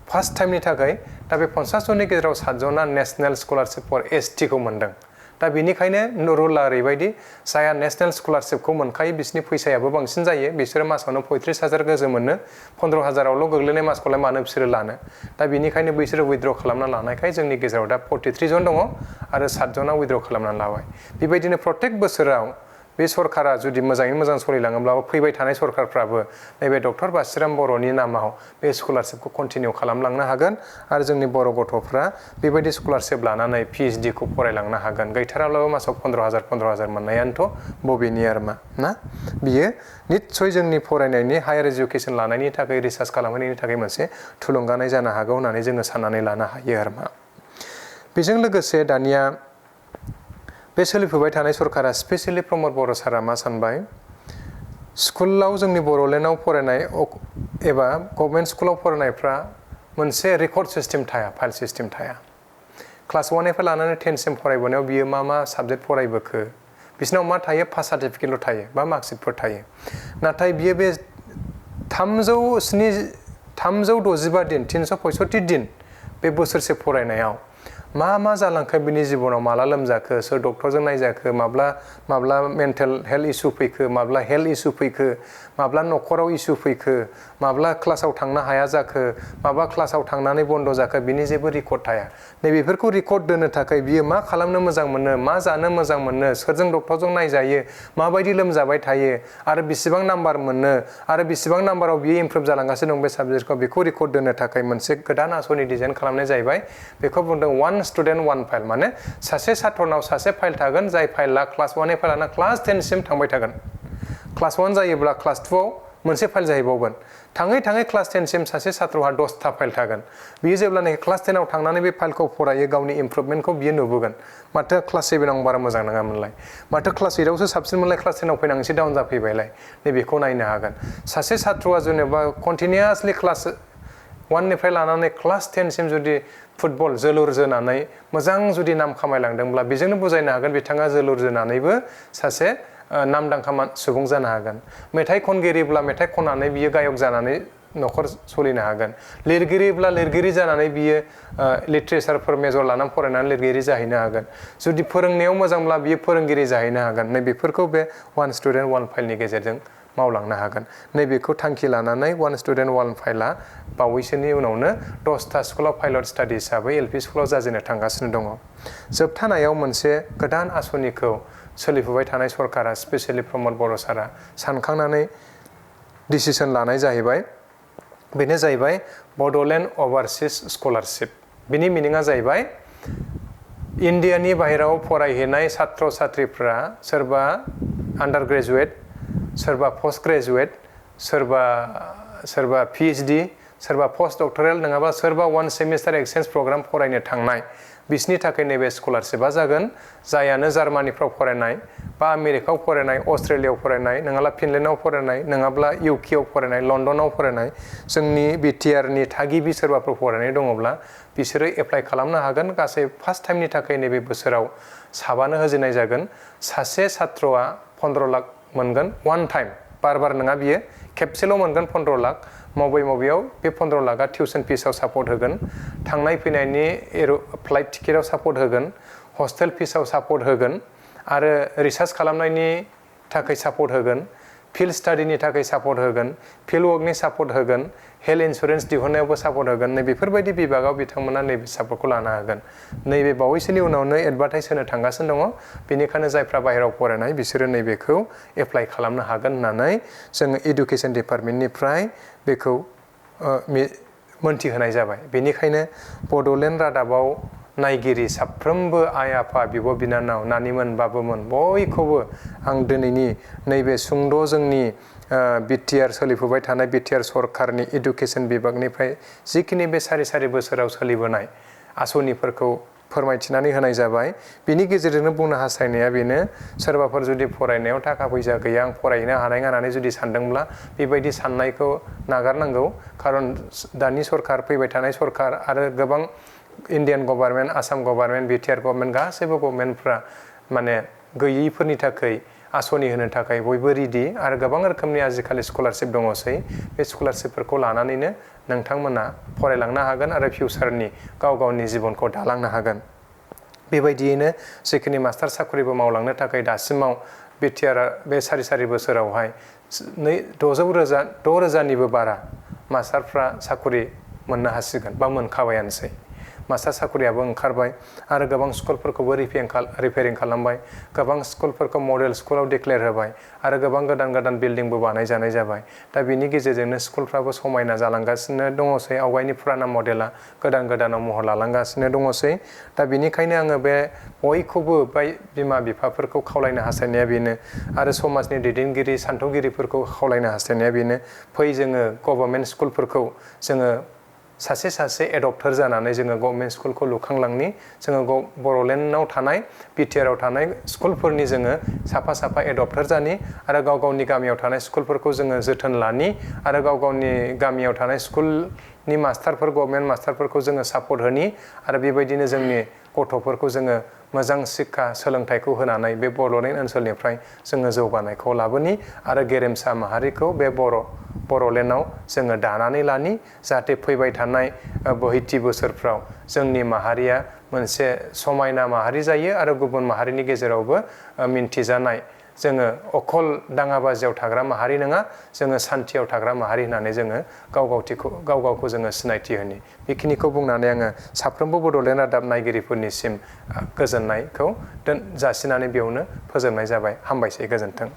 फार्स्ट टाइमनि थाखाय दा बे 50 जननि गेजेराव 7 जना नेशनेल स्कलारशिप फर ST खौ मोनदों दा बेनिखायनो रुला ओरैबायदि जायहा नेशनेल स्कलारशिपखौ मोनखायो बिसोरनि फैसायाबो बांसिन जायो बिसोरो मासावनो 35,000 गोजो मोनो 15,000आवल' गोग्लैनाय मासखौलाय मानो बिसोरो लानो दा बेनिखायनो बिसोरो उइथड्र खालामना लानायखाय जोंनि गेजेराव दा 43 जन दङ आरो 7 जना उइथड्र खालामनानै लाबाय बेबायदिनो प्रत्येक बोसोराव बे सरकारा जुदि मोजाङै मोजां सलिलाङोब्ला फैबाय थानाय सरकारफ्राबो नैबे डक्टर बासिराम बर'नि नामाव बे स्कलारशिपखौ कन्टिनिउ खालामलांनो हागोन आरो जोंनि बर' गथ'फ्रा बेबायदि स्कलारशिप लानानै PhD खौ फरायलांनो हागोन गैथाराब्लाबो मासाव 15,000 मोननायानोथ' बबेनि आरो मा ना बियो निस्सय जोंनि फरायनायनि हायार इडुकेसन लानायनि थाखाय रिसार्च खालामनायनि थाखाय मोनसे थुलुंगानाय जानो हागौ होननानै जोङो साननानै लानो हायो आरो मा बेजों लोगोसे दानिया बे सोलिफुबाय थानाय सरकारा स्पेसियली प्रमद बर' सारा मा सानबाय स्कुलाव जोंनि बर'लेण्डआव फरायनाय एबा गभर्नमेन्ट स्कुलाव फरायनायफ्रा मोनसे रेकर्ड सिस्टेम थाया फाइल सिस्टेम थाया क्लास 1 निफ्राय लानानै 10 सिम फरायबोनायाव बियो मा साबजेक्ट फरायबोखो बिसोरनाव मा थायो पास सार्टिफिकेटल' थायो बा मार्कशिटफोर थायो नाथाय बियो बे 365 दिन 365 दिन बे बोसोरसे फरायनायाव मा जालांखो बिनि जिबनाव माला लोमजाखो सोर डक्टरजों नायजाखो माब्ला मेन्टेल हेल्थ इसु फैखो माब्ला हेल्थ इसु फैखो माब्ला न'खराव इसु फैखो माब्ला क्लासाव थांनो हाया जाखो माब्ला क्लासाव थांनानै बन्द जाखो बिनि जेबो रेकर्ड थाया नैबेफोरखौ रेकर्ड दोननो थाखाय बियो मा खालामनो मोजां मोनो मा जानो मोजां मोनो सोरजों डक्टरजों नायजायो माबायदि लोमजाबाय थायो आरो बेसेबां नाम्बार मोनो आरो बेसेबां नाम्बाराव बियो इमप्रुभ जालांगासिनो दं बे साबजेक्टखौ बेखौ रेकर्ड दोननो थाखाय मोनसे गोदान आसनि डिजाइन खालामनाय जाहैबाय बेखौ बुंदों वान स्टुडेन्ट वान फाइल माने सासे छात्रनाव सासे फाइल थागोन जाय फाइला क्लास 1 निफ्राय लाना क्लास 10 सिम थांबाय थागोन क्लास 1 जायोब्ला क्लास 2 आव मोनसे फाइल जाहैबावगोन थाङै क्लास 10 सिम सासे छात्रहा 10टा फाइल थागोन बियो जेब्लानाखि क्लास 10 आव थांनानै बे फाइलखौ फरायो गावनि इमप्रुभमेन्टखौ बियो नुबोगोन माथो क्लास 7 आव बारा मोजां नङामोनलाय माथो क्लास 8 आवसो साबसिनमोनलाय क्लास 10 आव फैनानै एसे डाउन जाफैबायलाय नैबेखौ नायनो हागोन सासे छात्रआ जेनेबा कन्टिनिउआसलि क्लास 1 निफ्राय लानानै क्लास 10 सिम जुदि फुटबल जोलुर जोनानै मोजां जुदि नाम खामायलांदोंब्ला बेजोंनो बुजायनो हागोन बिथाङा जोलुर जोनानैबो सासे नामदांखा सुबुं जानो हागोन मेथाइ खनगिरिब्ला मेथाइ खननानै बियो गायक जानानै न'खर सलिनो हागोन लिरगिरिब्ला लिरगिरि जानानै बियो लिटारेचारफोर मेजर लानानै फरायनानै लिरगिरि जाहैनो हागोन जुदि फोरोंनायाव मोजांब्ला बियो फोरोंगिरि जाहैनो हागोन नैबेफोरखौ बे वान स्टुडेन्ट वान फाइलनि गेजेरजों मावलांनो हागोन नैबेखौ थांखि लानानै वान स्टुडेन्ट वान फाइला बावैसोनि उनावनो 10टा स्कुलाव पाइलट स्टाडि हिसाबै LP स्कुलाव जाजेननो थांगासिनो दङ जोबथानायाव मोनसे गोदान आसनिखौ सोलिफुबाय थानाय सरकारा स्पेसियली प्रमद बर' सारा सानखांनानै डिसिसन लानाय जाहैबाय बेनो जाहैबाय बड'लेण्ड ओभारसिस स्कलारशिप बिनि मिनिङा जाहैबाय इन्डियानि बाहेरायाव फरायहैनाय छात्र छात्रीफ्रा सोरबा आन्डार ग्रेजुवेट सोरबा पोस्ट ग्रेजुवेट सोरबा PhD सोरबा पोस्ट डक्टरेल नङाबा सोरबा 1 सेमिस्टार एक्सचेन्ज प्रग्राम फरायनो थांनाय बिसनि थाखाय नैबे स्कलारशिपा जागोन जायानो जार्मानिफ्राव फरायनाय बा आमेरिकायाव फरायनाय अस्ट्रेलियायाव फरायनाय नङाब्ला फिनलेण्डआव फरायनाय नङाब्ला UK आव फरायनाय लण्डनाव फरायनाय जोंनि BTR नि थागिबि सोरबाफोर फरायनाय दङब्ला बिसोरो एप्लाइ खालामनो हागोन गासै फार्स्ट टाइमनि थाखाय नैबे बोसोराव साबानो होजेननाय जागोन सासे छात्रआ 15 लाख मोनगोन वान टाइम बार नङा बियो खेबसेल' मोनगोन 15 लाख मबेयाव बे 15 लाखा टिउसन फिसाव सापर्ट होगोन थांनाय फैनायनि फ्लाइट टिकेटाव सापर्ट होगोन हस्टेल फिसाव सापर्ट होगोन आरो रिसार्च खालामनायनि थाखाय सापर्ट होगोन फिल्ड स्टाडिनि थाखाय सापर्ट होगोन फिल्ड वर्कनि सापर्ट होगोन हेल्थ इन्सुरेन्स दिहुननायावबो सापर्ट होगोन नै बेफोरबायदि बिभागाव बिथांमोना नैबे सापर्टखौ लानो हागोन नैबे बावैसोनि उनावनो एडभार्टाइज होनो थांगासिनो दङ बेनिखायनो जायफ्रा बाहेरायाव फरायनाय बिसोरो नैबेखौ एप्लाइ खालामनो हागोन होननानै जोङो इडुकेसन डिपार्टमेन्टनिफ्राय बेखौ मोनथिहोनाय जाबाय बेनिखायनो बड'लेण्ड रादाबाव नायगिरि साफ्रोमबो आइ आफा बिब' बिनानाव नानिमोन बाबुमोन बयखौबो आं दिनैनि नैबे सुंद' जोंनि बिटिआर सोलिफुबाय थानाय बिटिआर सरकारनि इडुकेसन बिभागनिफ्राय जिखिनि बे सारि बोसोराव सोलिबोनाय आसनिफोरखौ फोरमायथिनानै होनाय जाबाय बिनि गेजेरजोंनो बुंनो हास्थायनाया बेनो सोरबाफोर जुदि फरायनायाव थाखा फैसा गैया आं फरायहैनो हानाय होननानै जुदि सानदोंब्ला बेबायदि साननायखौ नागारनांगौ खारन दानि सरकार फैबाय थानाय सरकार आरो गोबां Indian government Assam government BTR government गासैबो गभर्नमेन्टफ्रा माने गैयैफोरनि थाखाय आसनि होनो थाखाय बयबो रेडि आरो गोबां रोखोमनि आजिखालि स्कलारशिप दङसै बे स्कलारशिपफोरखौ लानानैनो नोंथांमोना फरायलांनो हागोन आरो फिउचारनि गावनि जिबनखौ दालांनो हागोन बेबायदियैनो जिखिनि मास्टार साख्रिबो मावलांनो थाखाय दासिमाव बिटिआरआ बे सारि बोसोरावहाय 6,000निबो बारा मास्टारफ्रा साख्रि मोननो हासिगोन बा मोनखाबायानोसै मास्टार साख्रियाबो ओंखारबाय आरो गोबां स्कुलफोरखौबो रिपेयारिं खालामबाय गोबां स्कुलफोरखौ मडेल स्कुलाव डिक्लेयार होबाय आरो गोबां गोदान बिल्डिंबो बानायजानाय जाबाय दा बिनि गेजेरजोंनो स्कुलफ्राबो समायना जालांगासिनो दङसै आवगायनि फुराना मडेला गोदानाव महर लालांगासिनो दङसै दा बिनिखायनो आङो बे बयखौबो बिमा बिफाफोरखौ खावलायनो हास्थायनाया बेनो आरो समाजनि दैदेनगिरि सान्थौगिरिफोरखौ खावलायनो हास्थायनाया बेनो फै जोङो गभर्नमेन्ट स्कुलफोरखौ जोङो सासे एडप्टर जानानै जोङो गभर्नमेन्ट स्कुलखौ लुखांलांनि जोङो बड'लेण्डआव थानाय बिटिआरआव थानाय स्कुलफोरनि जोङो साफा एडप्टर जानि आरो गावनि गामियाव थानाय स्कुलफोरखौ जोङो जोथोन लानि आरो गावनि गामियाव थानाय स्कुलनि मास्टारफोर गभर्नमेन्ट मास्टारफोरखौ जोङो सापर्ट होनि आरो बेबायदिनो जोंनि गथ'फोरखौ जोङो मोजां शिक्षा सोलोंथाइखौ होनानै बे बड'लेण्ड ओनसोलनिफ्राय जोङो जौगानायखौ लाबोनि आरो गेरेमसा माहारिखौ बे बड'लेण्डआव जोङो दानानै लानि जाहाथे फैबाय थानाय बोहैथि बोसोरफ्राव जोंनि माहारिया मोनसे समायना माहारि जायो आरो गुबुन माहारिनि गेजेरावबो मिन्थिजानाय जोङो अखल दाङाबाजियाव थाग्रा माहारि नङा जोङो सान्थियाव थाग्रा माहारि होननानै जोङो गावखौ जोङो सिनायथि होनि बेखिनिखौ बुंनानै आङो साफ्रोमबो बड'लेण्ड रादाब नायगिरिफोरनिसिम गोजोननायखौ जासिनानै बेयावनो फोजोबनाय जाबाय हामबायसै गोजोन्थों